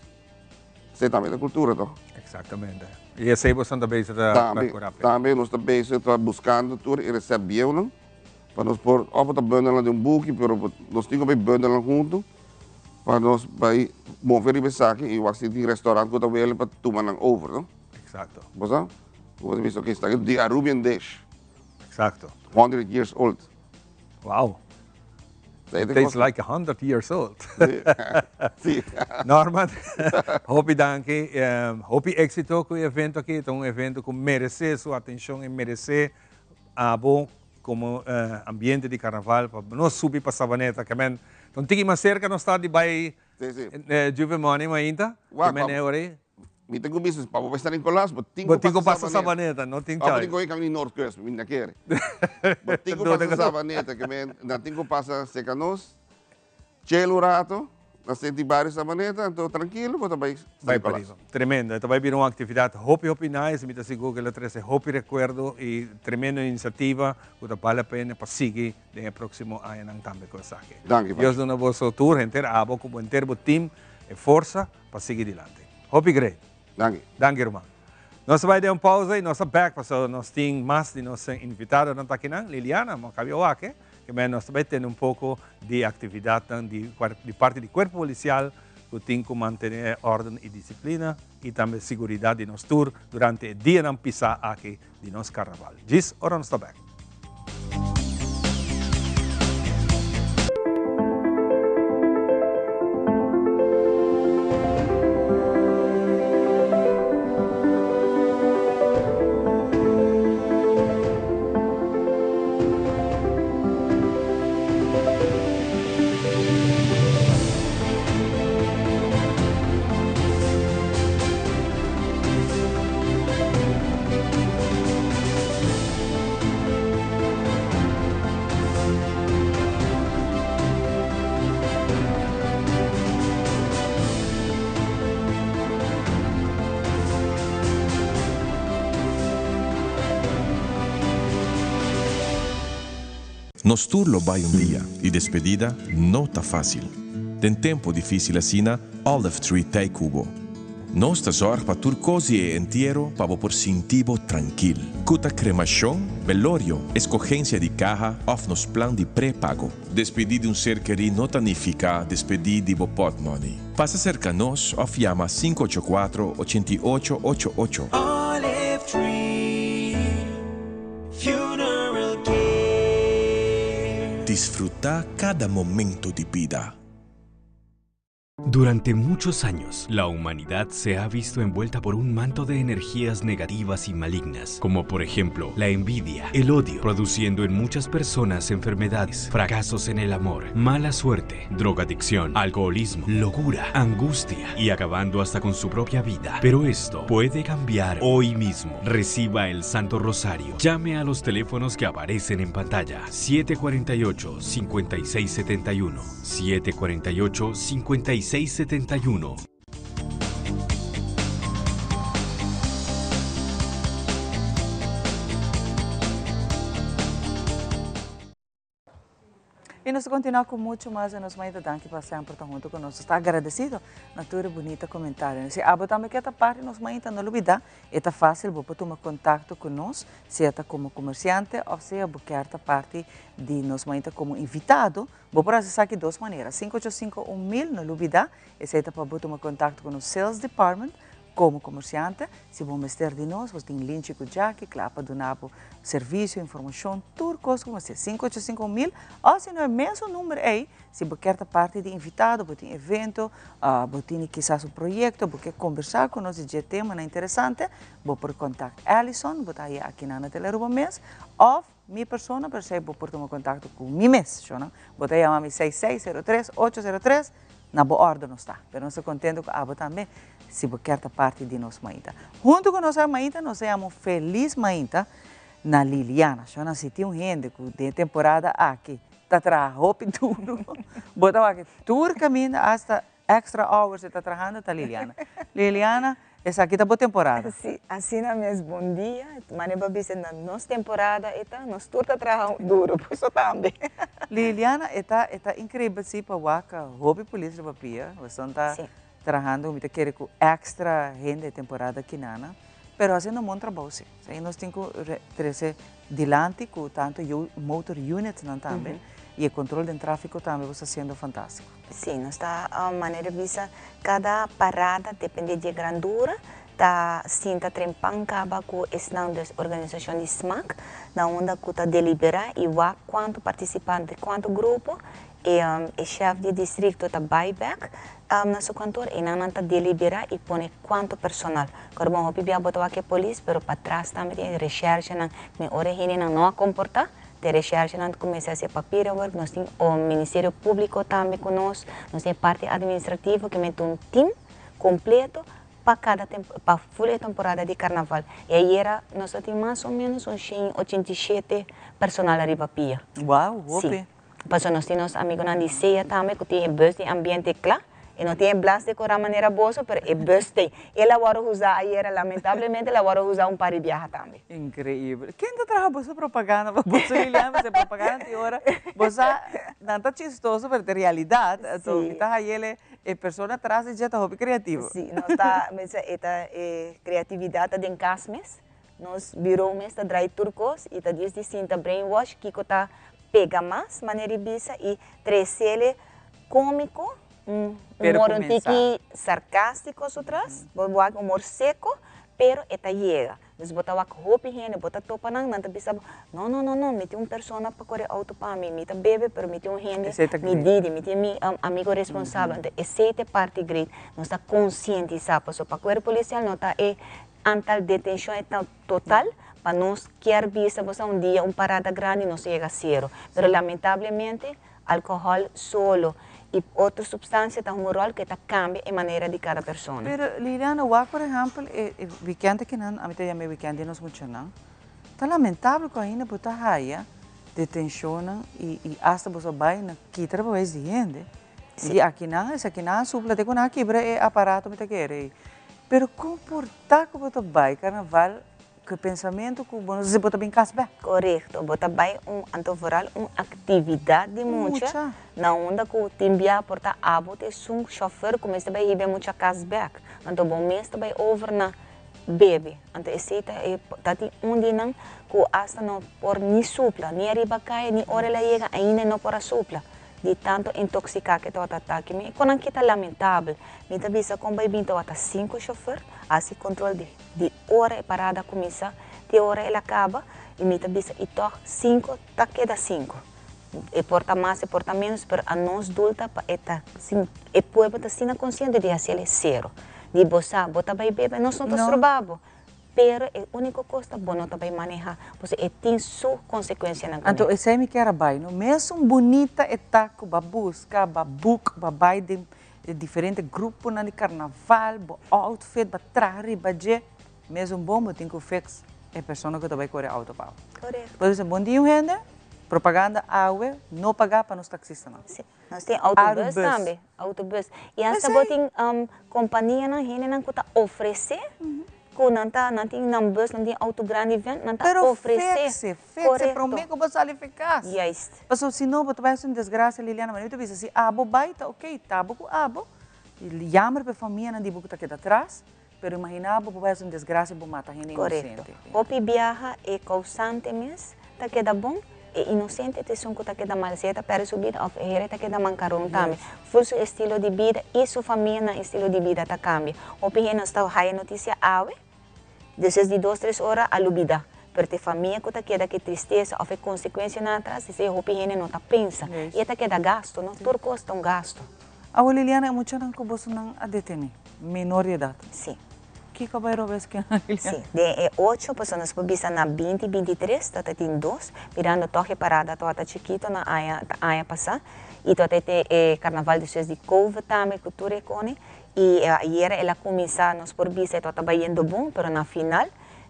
Esei tambe ta kultura to. Exactamente. I esei boso ta bezig ta percurá p'e. Tambe nos ta bezig ta buskando tur e resèpt bieunan pa nos por òf bo ta bùndelnan den un buki pero nos tin ku bai bùndelnan huntu pa nos bai move riba esaki i wak si tin restaurant ku ta wele pa tuma nan over no. Exacto. Bo sa? Bo ta bisa ok esaki di Arubian dish. Exacto. Hundred years old. Wow. It tastes like 100 years old. Sí. Norman, hopi danki. Hopi éxito ku e evento aki. Ta un evento ku meresé su atenshon i meresé abo komo ambiente di karnaval pa nos subi pa Savaneta. Ke men ta un tiki mas serka nos ta di bai Juve Money mainta. Ke men e ora ei. Mi ta ku bisa, pa bo bai San Nicolas, bo tin ku pasa Sabaneta. No tin choice. Bo tin ku bai kaminda di Noord Kust, mi na kere. Bo tin ku pasa Sabaneta, ke men nan tin ku pasa serka nos, chel un rato, na senti bario Sabaneta, anto trankilo bo ta bai San Nicolas. Tremendo, e ta bai bira un aktividat hopi hopi nice, mi ta sigur ku lo trese hopi rekuerdo i tremendo inisiativa ku ta bale pena pa sigui den e próksimo añanan tambe ku esaki. Danki, Pancho. Dios duna boso tur, henter abo ku bo henter bo team e forsa pa sigui dilanti. Hopi great. Danki. Danki ruman. Nos ta bai den un pausa y nos ta bek pasobra nos tin mas di nos invitadonan ta akinan. Liliana, mo cabia wak ke men nos ta bai tende un poco di actividadnan di di parti di Cuerpo Policial cu tin cu mantene e orden y disciplina y tambe siguridad di nos tur durante e dianan pisa aki di nos carnaval. Djis ora nos ta bek. Nos tur lo bai un dia y despedida no ta facil. Den tempo dificil asina, Olive Tree t'ey cu bo. Nos ta zorg pa tur cos di e entiero pa bo por sinti bo trankil. Cu ta cremacion, belorio, escogencia di caha of nos plan di prepago. Despedi di un ser keri no ta nifica despedi di bo potmoney. Pasa cerca nos of yama 584 88 88. Olive Tree Funeral Care. Disfruta cada momento di bida. Durante muchos años, la humanidad se ha visto envuelta por un manto de energías negativas y malignas, como por ejemplo la envidia, el odio, produciendo en muchas personas enfermedades, fracasos en el amor, mala suerte, drogadicción, alcoholismo, locura, angustia y acabando hasta con su propia vida. Pero esto puede cambiar hoy mismo. Reciba el Santo Rosario. Llame a los teléfonos que aparecen en pantalla. 748 5671 748 5671. Y nos ta continua cu mucho mas den nos mainta. Danki pa semper ta hunto cu nos. Nos ta agradecido na tur e bunita comentarionan. Si abo tambe kier ta parti nos mainta, no lubida, e ta facil, bo por tuma contacto cu nos, sea ta como comerciante of sea bo kier ta parti di nos mainta como invitado. Bo por hasi esaki dos manera, sinku ocho sinku un mil, no lubida, esei ta pa bo tuma kontakto ku nos sales department komo komersiante. Si bo mester di nos, bo tin Linchi ku Jackie kla pa duna bo servisio, informashon, tur kos ku mester. Sinku ocho sinku un mil, òf si no e mesun number ei, si bo kier ta parti di invitado, bo tin evento, bo tini kisas un proyekto, bo ke kombersá ku nos di dje temanan interesante, bo por kontakt Allison, bo ta haña akinan na Telearuba mes, òf. Mi persona, pero esei bo por tuma contacto cu mi mes, shona. Bo ta yama mi 6603 803, na bo orde nos ta. Pero nos ta contento cu abo tambe, si bo kier ta parti di nos mainta. Hunto cu nos mainta, nos ta yama un feliz mainta na Liliana, shona. Si tin un hende cu den e temporada aki ta traha hopi duro, bo ta wak tur caminda hasta extra hours e ta trahando, ta Liliana. Liliana, Esaki ta bo temporada. Si, asina mes. Bon dia. Mane bo a bisa na nos temporada e ta, nos tur ta traha duro, boso tambe. Liliana, e ta e ta increibel si pa wak hopi polis riba pia, boso ta trahando mi ta kere ku extra hende e temporada kinana, pero haciendo un bon trabou si. Esei nos tin ku trese dilanti ku tanto motor unitnan tambe y e control den trafico tambe bo sta haciendo fantastico. Sí, nos ta manera bisa cada parada depende di e grandura ta sinta trempan caba cu esnan dus organisacion di smaak na unda cu ta delibera y wak cuanto participante cuanto grupo e e chef di districto ta bay bek na su kantoor y nan nan ta delibera y pone cuanto personal. Kor bon hopi bia bo ta wak e polis pero patras tambe tin e recherchenan mi ora e hendenan no a comporta De recherchenan ta cuminsa haci e papierenwerk, nos tin o Ministerio Publico tambe cu nos, nos tin e parti administrativo que mete un team completo pa cada pa full e temporada di carnaval. Y ayera nos ta tin mas o menos un 187 personal ariba pia. Wow, hopi. Si. Pasobra nos tin nos amigonan di SEA tambe cu tin e bus di ambiente cla. E no tin e blas decorá manera boso, pero e bus t'ei. El a wòrdu usá ayera, lamentablemente el a wòrdu usá un par di biaha tambe. Increíble. Ken ta traha boso propaganda pa boso Liliana? Pasobra propaganda tin ora bo sa nan ta chistoso pero ta realidad. Anto mi ta hayele. E persona tras di dje ta hopi creativo. Si, nos ta, mester e ta e creatividad ta den cas mes. Nos bureau mes ta draai tur cos y ta dies di sinta brainwash kico ta pega mas, manera di bisa, y trecele comico, un humor un tiki sarcastico su tras, bo wak humor seco, pero e ta yega. Dus bo ta wak hopi hende, bo ta topa nan, nan ta bisa bo, no, no, no, no, mi tin un persona pa kore outo pa mi, mi ta bebe pero mi tin un hende, mi didi, mi tin mi amigo responsabel. Anto esei ta e parti great, nos ta konsientisá pasobra pa kuerpo polisial no ta e antal detenshon e ta total, pa nos kier bisa bo sa un dia un parada grandi nos ta yega sero, pero lamentablemente Alcohol solo y otro substancia ta hunga un rol cu e ta cambia e manera di cada persona. Pero Liliana, wak por ehempel e weekend akinan, ami ta yama e weekend di nos muchanan, ta lamentabel cu ainda bo ta haya detencionnan y hasta boso a bay na kita riba wes di hende. Y akinan, esakinan a supla te cu nan a kibra e aparato mi ta kere ey. Pero con por ta cu bo ta bay carnaval Ku e pensamentu ku bo no sa si bo ta bin kas bèk. Korekto, bo ta bai un, anto vooral un aktividat di mucha, na unda ku tin bia por ta abo ta esun shòfer ku mester bai hiba e mucha kas bèk. Anto bo mes ta bai over na bebe. Anto esei ta e ta tin un di nan ku asta no por ni supla, ni ariba kaya, ni ora el a yega ainda e no por a supla. Di tanto intoxiká ke tabata atake mi. Kon nan kita lamentabel. Mi ta bisa kon bai bin tabata sinku shòfer hasi kontrol di. Di ora e parada cuminsa te ora el a caba y mi ta bisa y tog cinco ta keda cinco. E por ta mas e por ta menos pero a nos dulta pa e ta sin e pueblo ta asina consciente di haciel e cero. Di bo sa bo ta bay bebe nos no ta stroba bo pero e unico cos ta bo no ta bay maneha pasobra e tin su consecuencianan cu ne. Anto esey mi kier a bay no mesun bunita e ta cu bo a busca bo a book bo a bay den E diferente gruponan di karnaval, bo outfit, bo traha riba dje, mesun bon bo tin ku fix e persona ku ta bai kore auto pa bo. Korekto. Bo bisa bon dia un hende, propaganda awe no pagá pa nos taksistanan. Si, nos tin autobus tambe, autobus. I hasta bo tin kompanianan, hendenan ku ta ofresé Ku nan ta, nan tin nan bus, nan tin auto grandi ven, nan ta ofresé. Pero fixe, fixe promé ku bo sali fi kas. Juist. Pasobra si no bo ta bai hasi un desgrasia Liliana, mi ta bisa si abo bai ta ok, ta abo ku abo, jammer pa e famianan di bo ku ta keda atras, pero imagina bo bo bai hasi un desgrasia bo mata hende inosente. Korekto. Hopi biaha e kousante mes ta keda bon, e inosente ta esun ku ta keda mal, sea ta pèrdè su bida òf e hende ta keda mankaron tambe. Ful su estilo di bida i su famia nan estilo di bida ta kambia. Hopi hende nos ta haya notisia awe, despues di dos tres ora a lubida, pero ta e famia ku ta keda ku e tristesa òf e konsekuensianan atras, esei hopi hende no ta pensa i e ta keda gasto, no? Tur kos ta un gasto. Awe Liliana e muchanan ku bosonan a detene, menor di edat. Si. Kiko bai robes ke nan Liliana? Si, den e ocho pasobra nos por bisa na binti bintitres tabata tin dos, mirando tòg e parada tabata chikito na aña aña pasá i tabata te e karnaval despues di covid tambe ku tur e kone i ayera el a kuminsá nos por bisa e tabata bayendo bon pero na final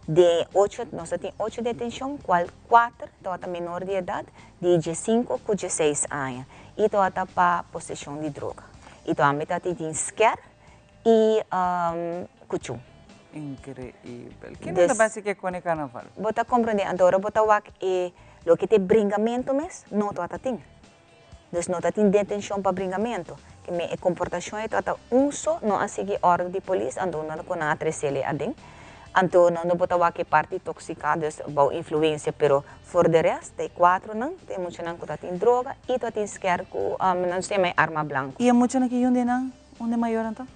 den e ocho nos ta tin ocho detenshon kual kuater tabata menor di edat di diesinku ku dieseis aña i tabata pa poseshon di droga i tambe tabata tin skèr I kuchu. Increibel. Kende ta basi ke kone karnaval? Bo ta komprende anto ora bo ta wak e loke ta e bringamentu mes no tabata tin. Dus no ta tin detenshon pa bringamentu. Ke men e komportashon ei tabata un so no a sigui òrdu di polis anto no ta ku nan a tresel ei aden. Anto no bo ta wak e parti toksika dus bou influensia pero for de rest ta e kuatronan ta e muchanan ku ta tin droga i ta tin skèr ku nan ta yama e arma blanko. I e muchanan ki yunde nan Unda e mayornan ta?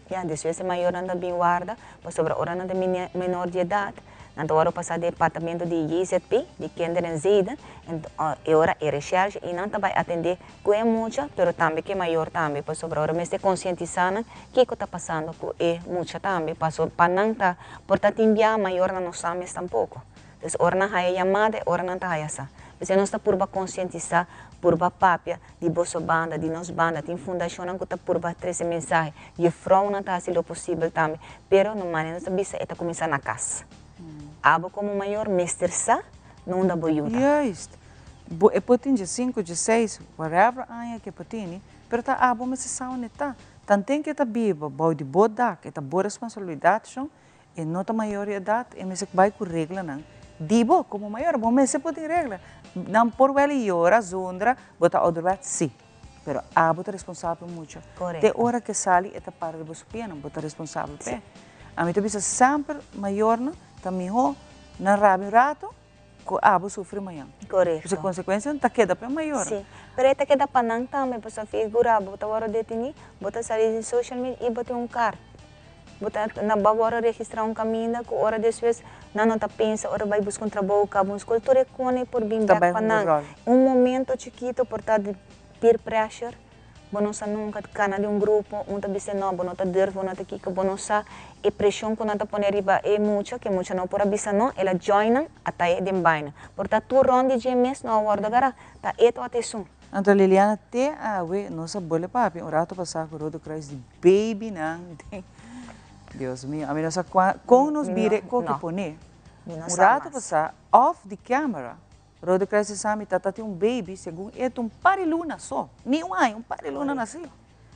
Ya, despues e mayornan ta bin warda, pasobra ora nan ta menor di edat, nan ta wòrdu pasá departamento di JZP, di Kinder en Zeden, e ora e reshèrshe i nan ta bai atendé ku e mucha, pero tambe ku e mayor tambe, pasobra ora mester konsientisá nan kiko ta pasando ku e mucha tambe, pasobra pa nan ta por ta tin bia mayornan no sa mes tampoko. Pues ora nan haya yamada e ora nan ta haya sa. P'esei nos ta purba konsientisá, purba papia di boso banda, di nos banda. Tin fundashonnan ku ta purba trese mensahe. Jufrounan ta hasi lo posibel tambe. Pero no manera nos ta bisa e ta kuminsá na kas. Abo komo mayor mester sa na unda bo yu ta. Juist. Bo e por tin diesinku, dieseis, whatever aña ku e por tini, pero ta abo mester sa unda e ta. Tanten ku e ta biba bou di bo dak, e ta bo responsabilidat, shon, E no ta mayor di edat, e mester bai ku reglanan di bo komo mayor. Bo mester por tin regla. Nan por wèl i yora, zundra, bo ta ouderwets, sí. Pero abo ta responsabel pa mucha. Te ora ku e sali e ta para riba su pianan, bo ta responsabel p'e. Ami ta bisa semper mayornan ta mihó nan rabia un rato ku abo sufri mañan. Korekto. Pasobra konsekuensianan ta keda pa e mayornan. Sí, pero e ta keda pa nan tambe, pasobra figura bo ta wòrdu detení, bo ta sali den social media i bo tin un kart. Bo ta na bo a wòrdu registrá un kaminda ku ora despues nan no ta pensa ora bai buska un trabou, kaba un skol, tur e kone por bin bèk pa nan. Un momento chikito por ta di peer pressure, bo no sa nunka, kana di un grupo, un ta bisa no, bo no ta durf, bo no ta kiko, bo no sa e preshon ku nan ta pone riba e mucha, ku e mucha no por a bisa no, el a join nan, a ta e den baina. Por ta tur rònt di dje mes no a wòrdu agará, ta e tabata esun. Anto Liliana te awe nos a bole papia un rato pasá ku Rode Kruis di babynan den Dios mio ami no sa kon nos bira e koki pone un rato pasá off di camera Rode Kruis a sa mi tata tin un baby segun e ta un par di luna so ni un aña un par di luna nasi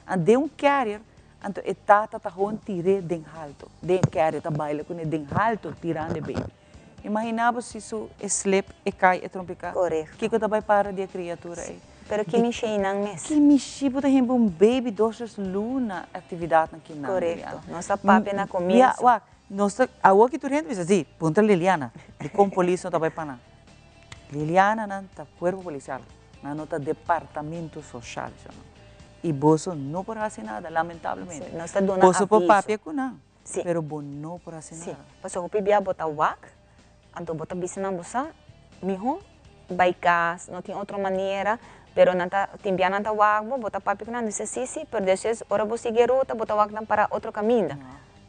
an den un carrier anto e tata ta gewoon tir'é den halto den e carrier ta baila kuné den halto tirando e baby. Imagina bo si su e slip, e cay, e trompica. Correcto. Kico ta bay para di e criatura ey? Pero ki mishi nan mes? Ki mishi bo ta himba un baby dos tres luna actividadnan ki nan. Correcto. Nos ta papia na comienzo. Ya, wak, nos ta, awor ki tur hende bisa, si, puntra Liliana, dicon polis no ta bay pa nan? Liliana nan ta cuerpo policial, nan no ta departamento social, sho. Y boso no por haci nada, lamentablemente. Si, nos ta duna aviso. Boso por papia cu nan. Sí. Pero bo no por hasi Sí, nada. pasobra hopi bia bo ta wak, anto bo ta bisa nan bo sa, miho bai kas, no tin otro manera, pero nan ta, tin bia nan ta wak bo, bo ta papia ku nan, nan bisa sí, sí, pero despues ora bo sigui e ruta bo ta wak nan para otro kaminda.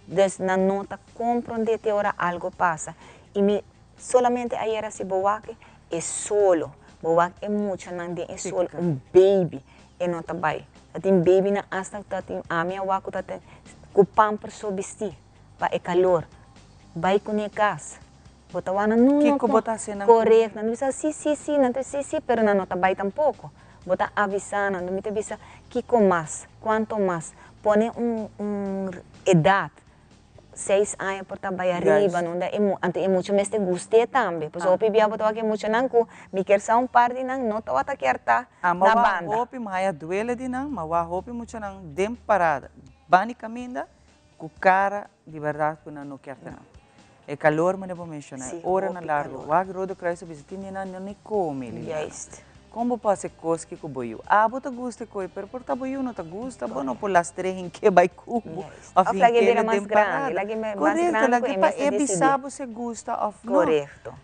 Dus nan no ta komprondé te ora algo pasa. I mi solamente ayera si bo wak e solo, bo wak e muchanan den e solo, un baby, E no ta bai. Ta tin babynan asta ku ta tin ami a wak ku ta ten ku pamper so bisti pa e kalor. Bai kuné kas. Bo ta wak nan no no Kiko bo ta hasi nan ku Korekto. Nan ta bisa si si si nan ta si si pero nan no ta bai tampoko. Bo ta avisá nan. Mi ta bisa kiko mas? Kuanto mas? Pone un un edat. Seis aña por ta bai ariba, no da e anto e mucha mester gust'é tambe. Pasobra hopi bia bo ta wak e muchanan ku mi kier sa un par di nan no tabata kier ta Ama na wak banda. hopi mi haya duele di nan, ma wak hopi muchanan den parada bani kaminda ku kara di bèrdat ku nan no kier ta nan. E kalor manera bo menshoná, e oranan largu. Wak Rode Kruis a bisa tin di nan no ni kome, Liliana. Kon bo por hasi kos ki ku bo yu? Abo ta gusta e koi, pero por ta bo yu no ta gusta, bo no por lastr'é hink'é bai ku bo òf hink'é den parada. Korekto, lag'é pa e bisa bo si e gusta òf no.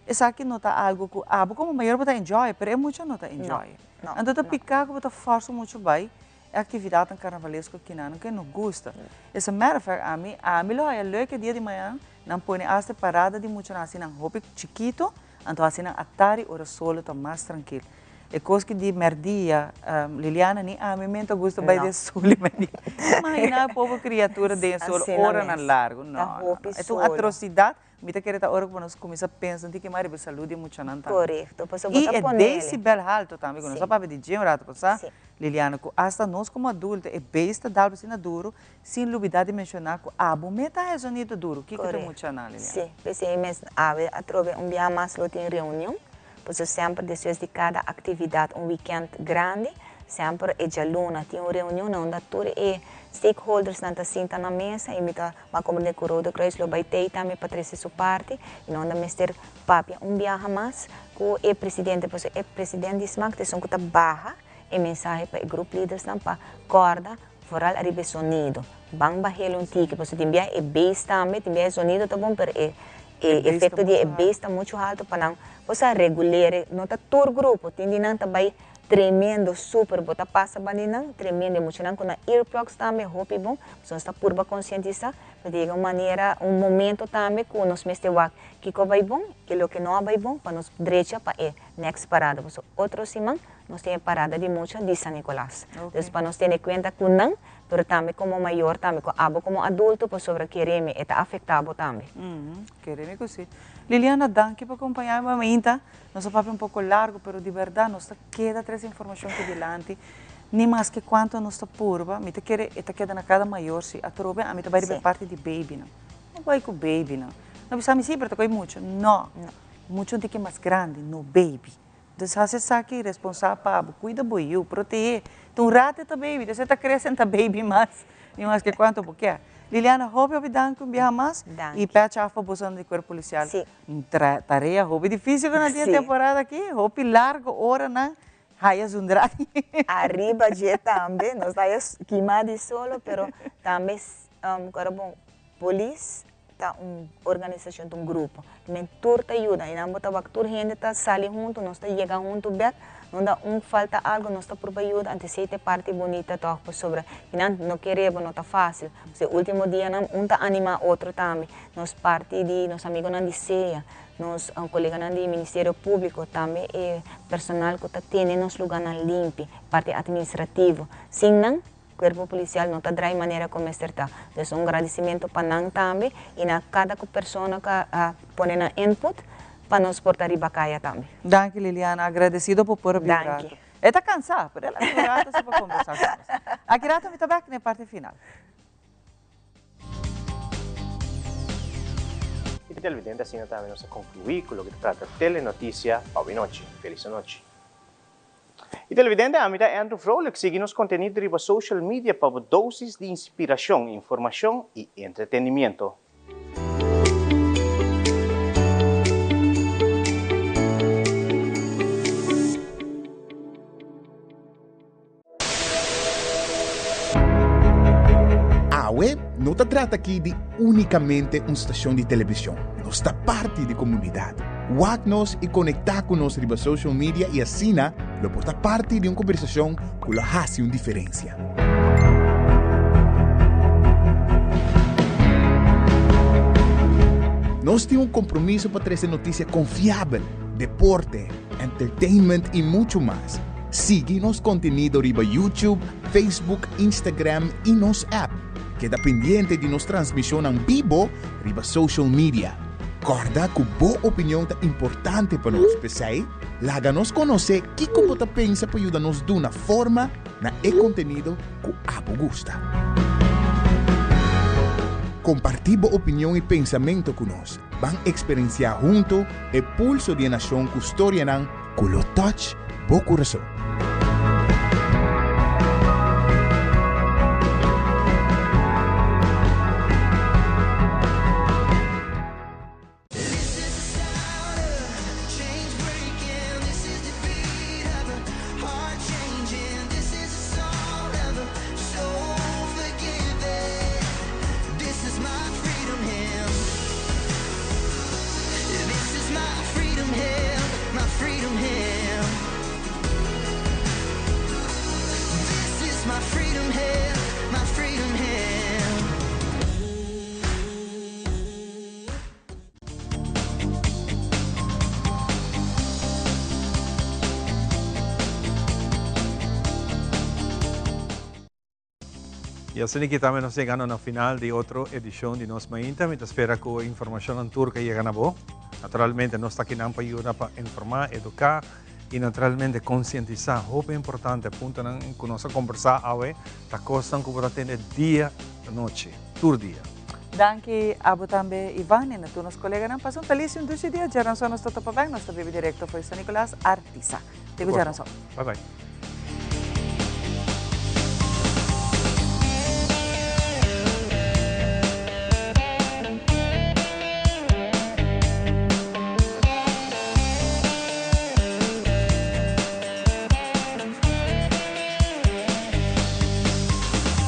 Esaki no ta algu ku abo komo mayor bo ta enjoy, pero e mucha no ta enjoy. Anto ta piká ku bo ta fòrsa muchu bai e aktividatnan karnavalesko kinan ke no gusta. As a matter of fact, ami, ami lo haya leuk e dia di mañana nan pone asta e parada di muchanan hasi nan hopi chikito, Anto hasi nan atari ora solo ta mas trankil. E kos ki di merdia, Liliana ni ami men ta gusta bai den sol di merdia. Imagina e pober kriatura den e sol oranan largu. No, no, no. E ta un atrosidat. Mi ta kere ta ora ku nos kuminsa pensa un tiki mas riba e salud di e muchanan tambe. I e decibel haltu tambe ku nos a papia di dje un rato pasá, Liliana, ku asta nos komo adulto e beis ta dal asina duru Sin lubida di menciona cu abo me ta haci sonido duro. Kico ta mucha nan, Liliana? Sí, p'esei mes awe atrobe un biaha mas lo tin reunion, pasobra semper despues di cada actividad un weekend grandi, semper e djaluna tin un reunion na unda tur e stakeholdersnan ta sinta na mesa y mi ta ban comprende cu Rode Kruis lo bay tey tambe pa trece su parti y na unda mester papia un biaha mas cu e presidente, pasobra e president di smac ta esun cu ta baha e mensahe pa e group leadersnan pa corda Vooral ariba e sonido. Ban bahel un tiki, pasobra tin bia e bass tambe, tin bia e sonido ta bon, pero e e efecto di e bass ta mucho halto pa nan por sa reguler, no ta tur grupo, tin di nan ta bay tremendo, super, bo ta pasa ban di nan, tremendo, e muchanan cu nan earplugs tambe hopi bon, pasobra nos ta purba concientisa, pero ta yega un manera, un momento tambe cu nos mester wak kico a bay bon y loke no a bay bon pa nos drecha pa e next parada, pasobra otro siman Nos tin e parada di mucha di San Nicolas. Dus pa nos tene cuenta cu nan, pero tambe como mayor tambe, cu abo como adulto, pasobra keremi e ta afecta bo tambe. Keremi cu si. Liliana, danki pa acompaña mi mainta. Nos a papia un poco largo, pero di berdad nos ta keda trece informacion aki dilanti. Ni maske cuanto nos ta purba, mi ta kere e ta keda na cada mayor si. Atrobe ami ta bay riba e parti di babynan. No bay cu babynan. No bisa mi si, pero ta coy mucha. No. Mucha un tiki mas grandi, no baby. Dus hasi esaki responsabel pa bo, kuida bo yu, proteh'é. Ta un rato e ta baby, despues e ta krese en ta baby mas, ni maske kuantu bo kier. Liliana, hopi hopi danki un biaha mas y pèchi af pa bosonan di Cuerpo Policial. Un tarea hopi dificil ku nan tin e temporada aki, hopi largo oranan haya zundra. Ariba dje tambe, nos ta haya kima di solo, pero tambe ora bon polis ta un organisashon, ta un grupo. Men tur ta yuda i nan bo ta wak tur hende ta sali huntu, nos ta yega huntu bek, no da un falta algo nos ta purba yuda, anto esei ta e parti bunita tòg pasobra i nan no kere bo no ta fásil. E último dianan un ta animá otro tambe, nos parti di nos amigonan di sea, nos koleganan di Ministerio Públiko, tambe e personal ku ta tene nos lugánan limpi, parti atministrativo, sin nan Cuerpo Policial no ta draai manera cu mester ta. Dus un gradicimento pa nan tambe y na cada cu persona cu a pone nan input pa nos por ta riba caya tambe. Danki Liliana, agradecido pa por a bin un rato. Danki. E ta cansa, pero el a bin un rato si pa conversa cu nos. Aki rato mi ta bek na e parti final. Y televidente asina tambe nos a conclui cu loke ta trata Telenoticia pa awenochi. Feliz anochi. Y televidente, ami ta Andrew Vrolijk. Sigui nos contenido riba social media pa bo dosis di inspiracion, informacion y entretenimiento. Awe no ta trata aki di únikamente un stashon di televishon, nos ta parti di komunidat. Wak nos i konektá ku nos riba social media i asina lo por ta parti di un kombersashon ku lo hasi un diferensia. Nos tin un kompromiso pa trese notisia konfiabel, deporte, entertainment i muchu mas. Sigui nos kontenido riba YouTube, Facebook, Instagram i nos app. Keda pendiente di nos transmishonnan bibo riba social media. Kòrda ku bo opinion ta importante pa nos, p'esei laga nos konosé kiko bo ta pensa pa yuda nos duna forma na e kontenido ku abo gusta. Kompartí bo opinion i pensamentu ku nos. Ban eksperensiá huntu e pulso di e nashon ku storianan ku lo touch bo kurason. Y asina ki tambe nos yegando na final di otro edicion di Nos Mainta. Mi ta spera cu e informacionnan tur ka yega na bo. Naturalmente nos ta akinan pa yuda pa informa, educa y naturalmente concientisa. Hopi importante puntonan cu nos a conversa awe ta cosnan cu bo ta tende dia nochi, tur dia. Danki abo tambe Ivan y na tur nos coleganan. Pasa un feliz y un dushi dia. Djaranson nos ta topa bek. Nos ta bibi directo for di San Nicolas, Artisa. Te cu djaranson. Bye bye.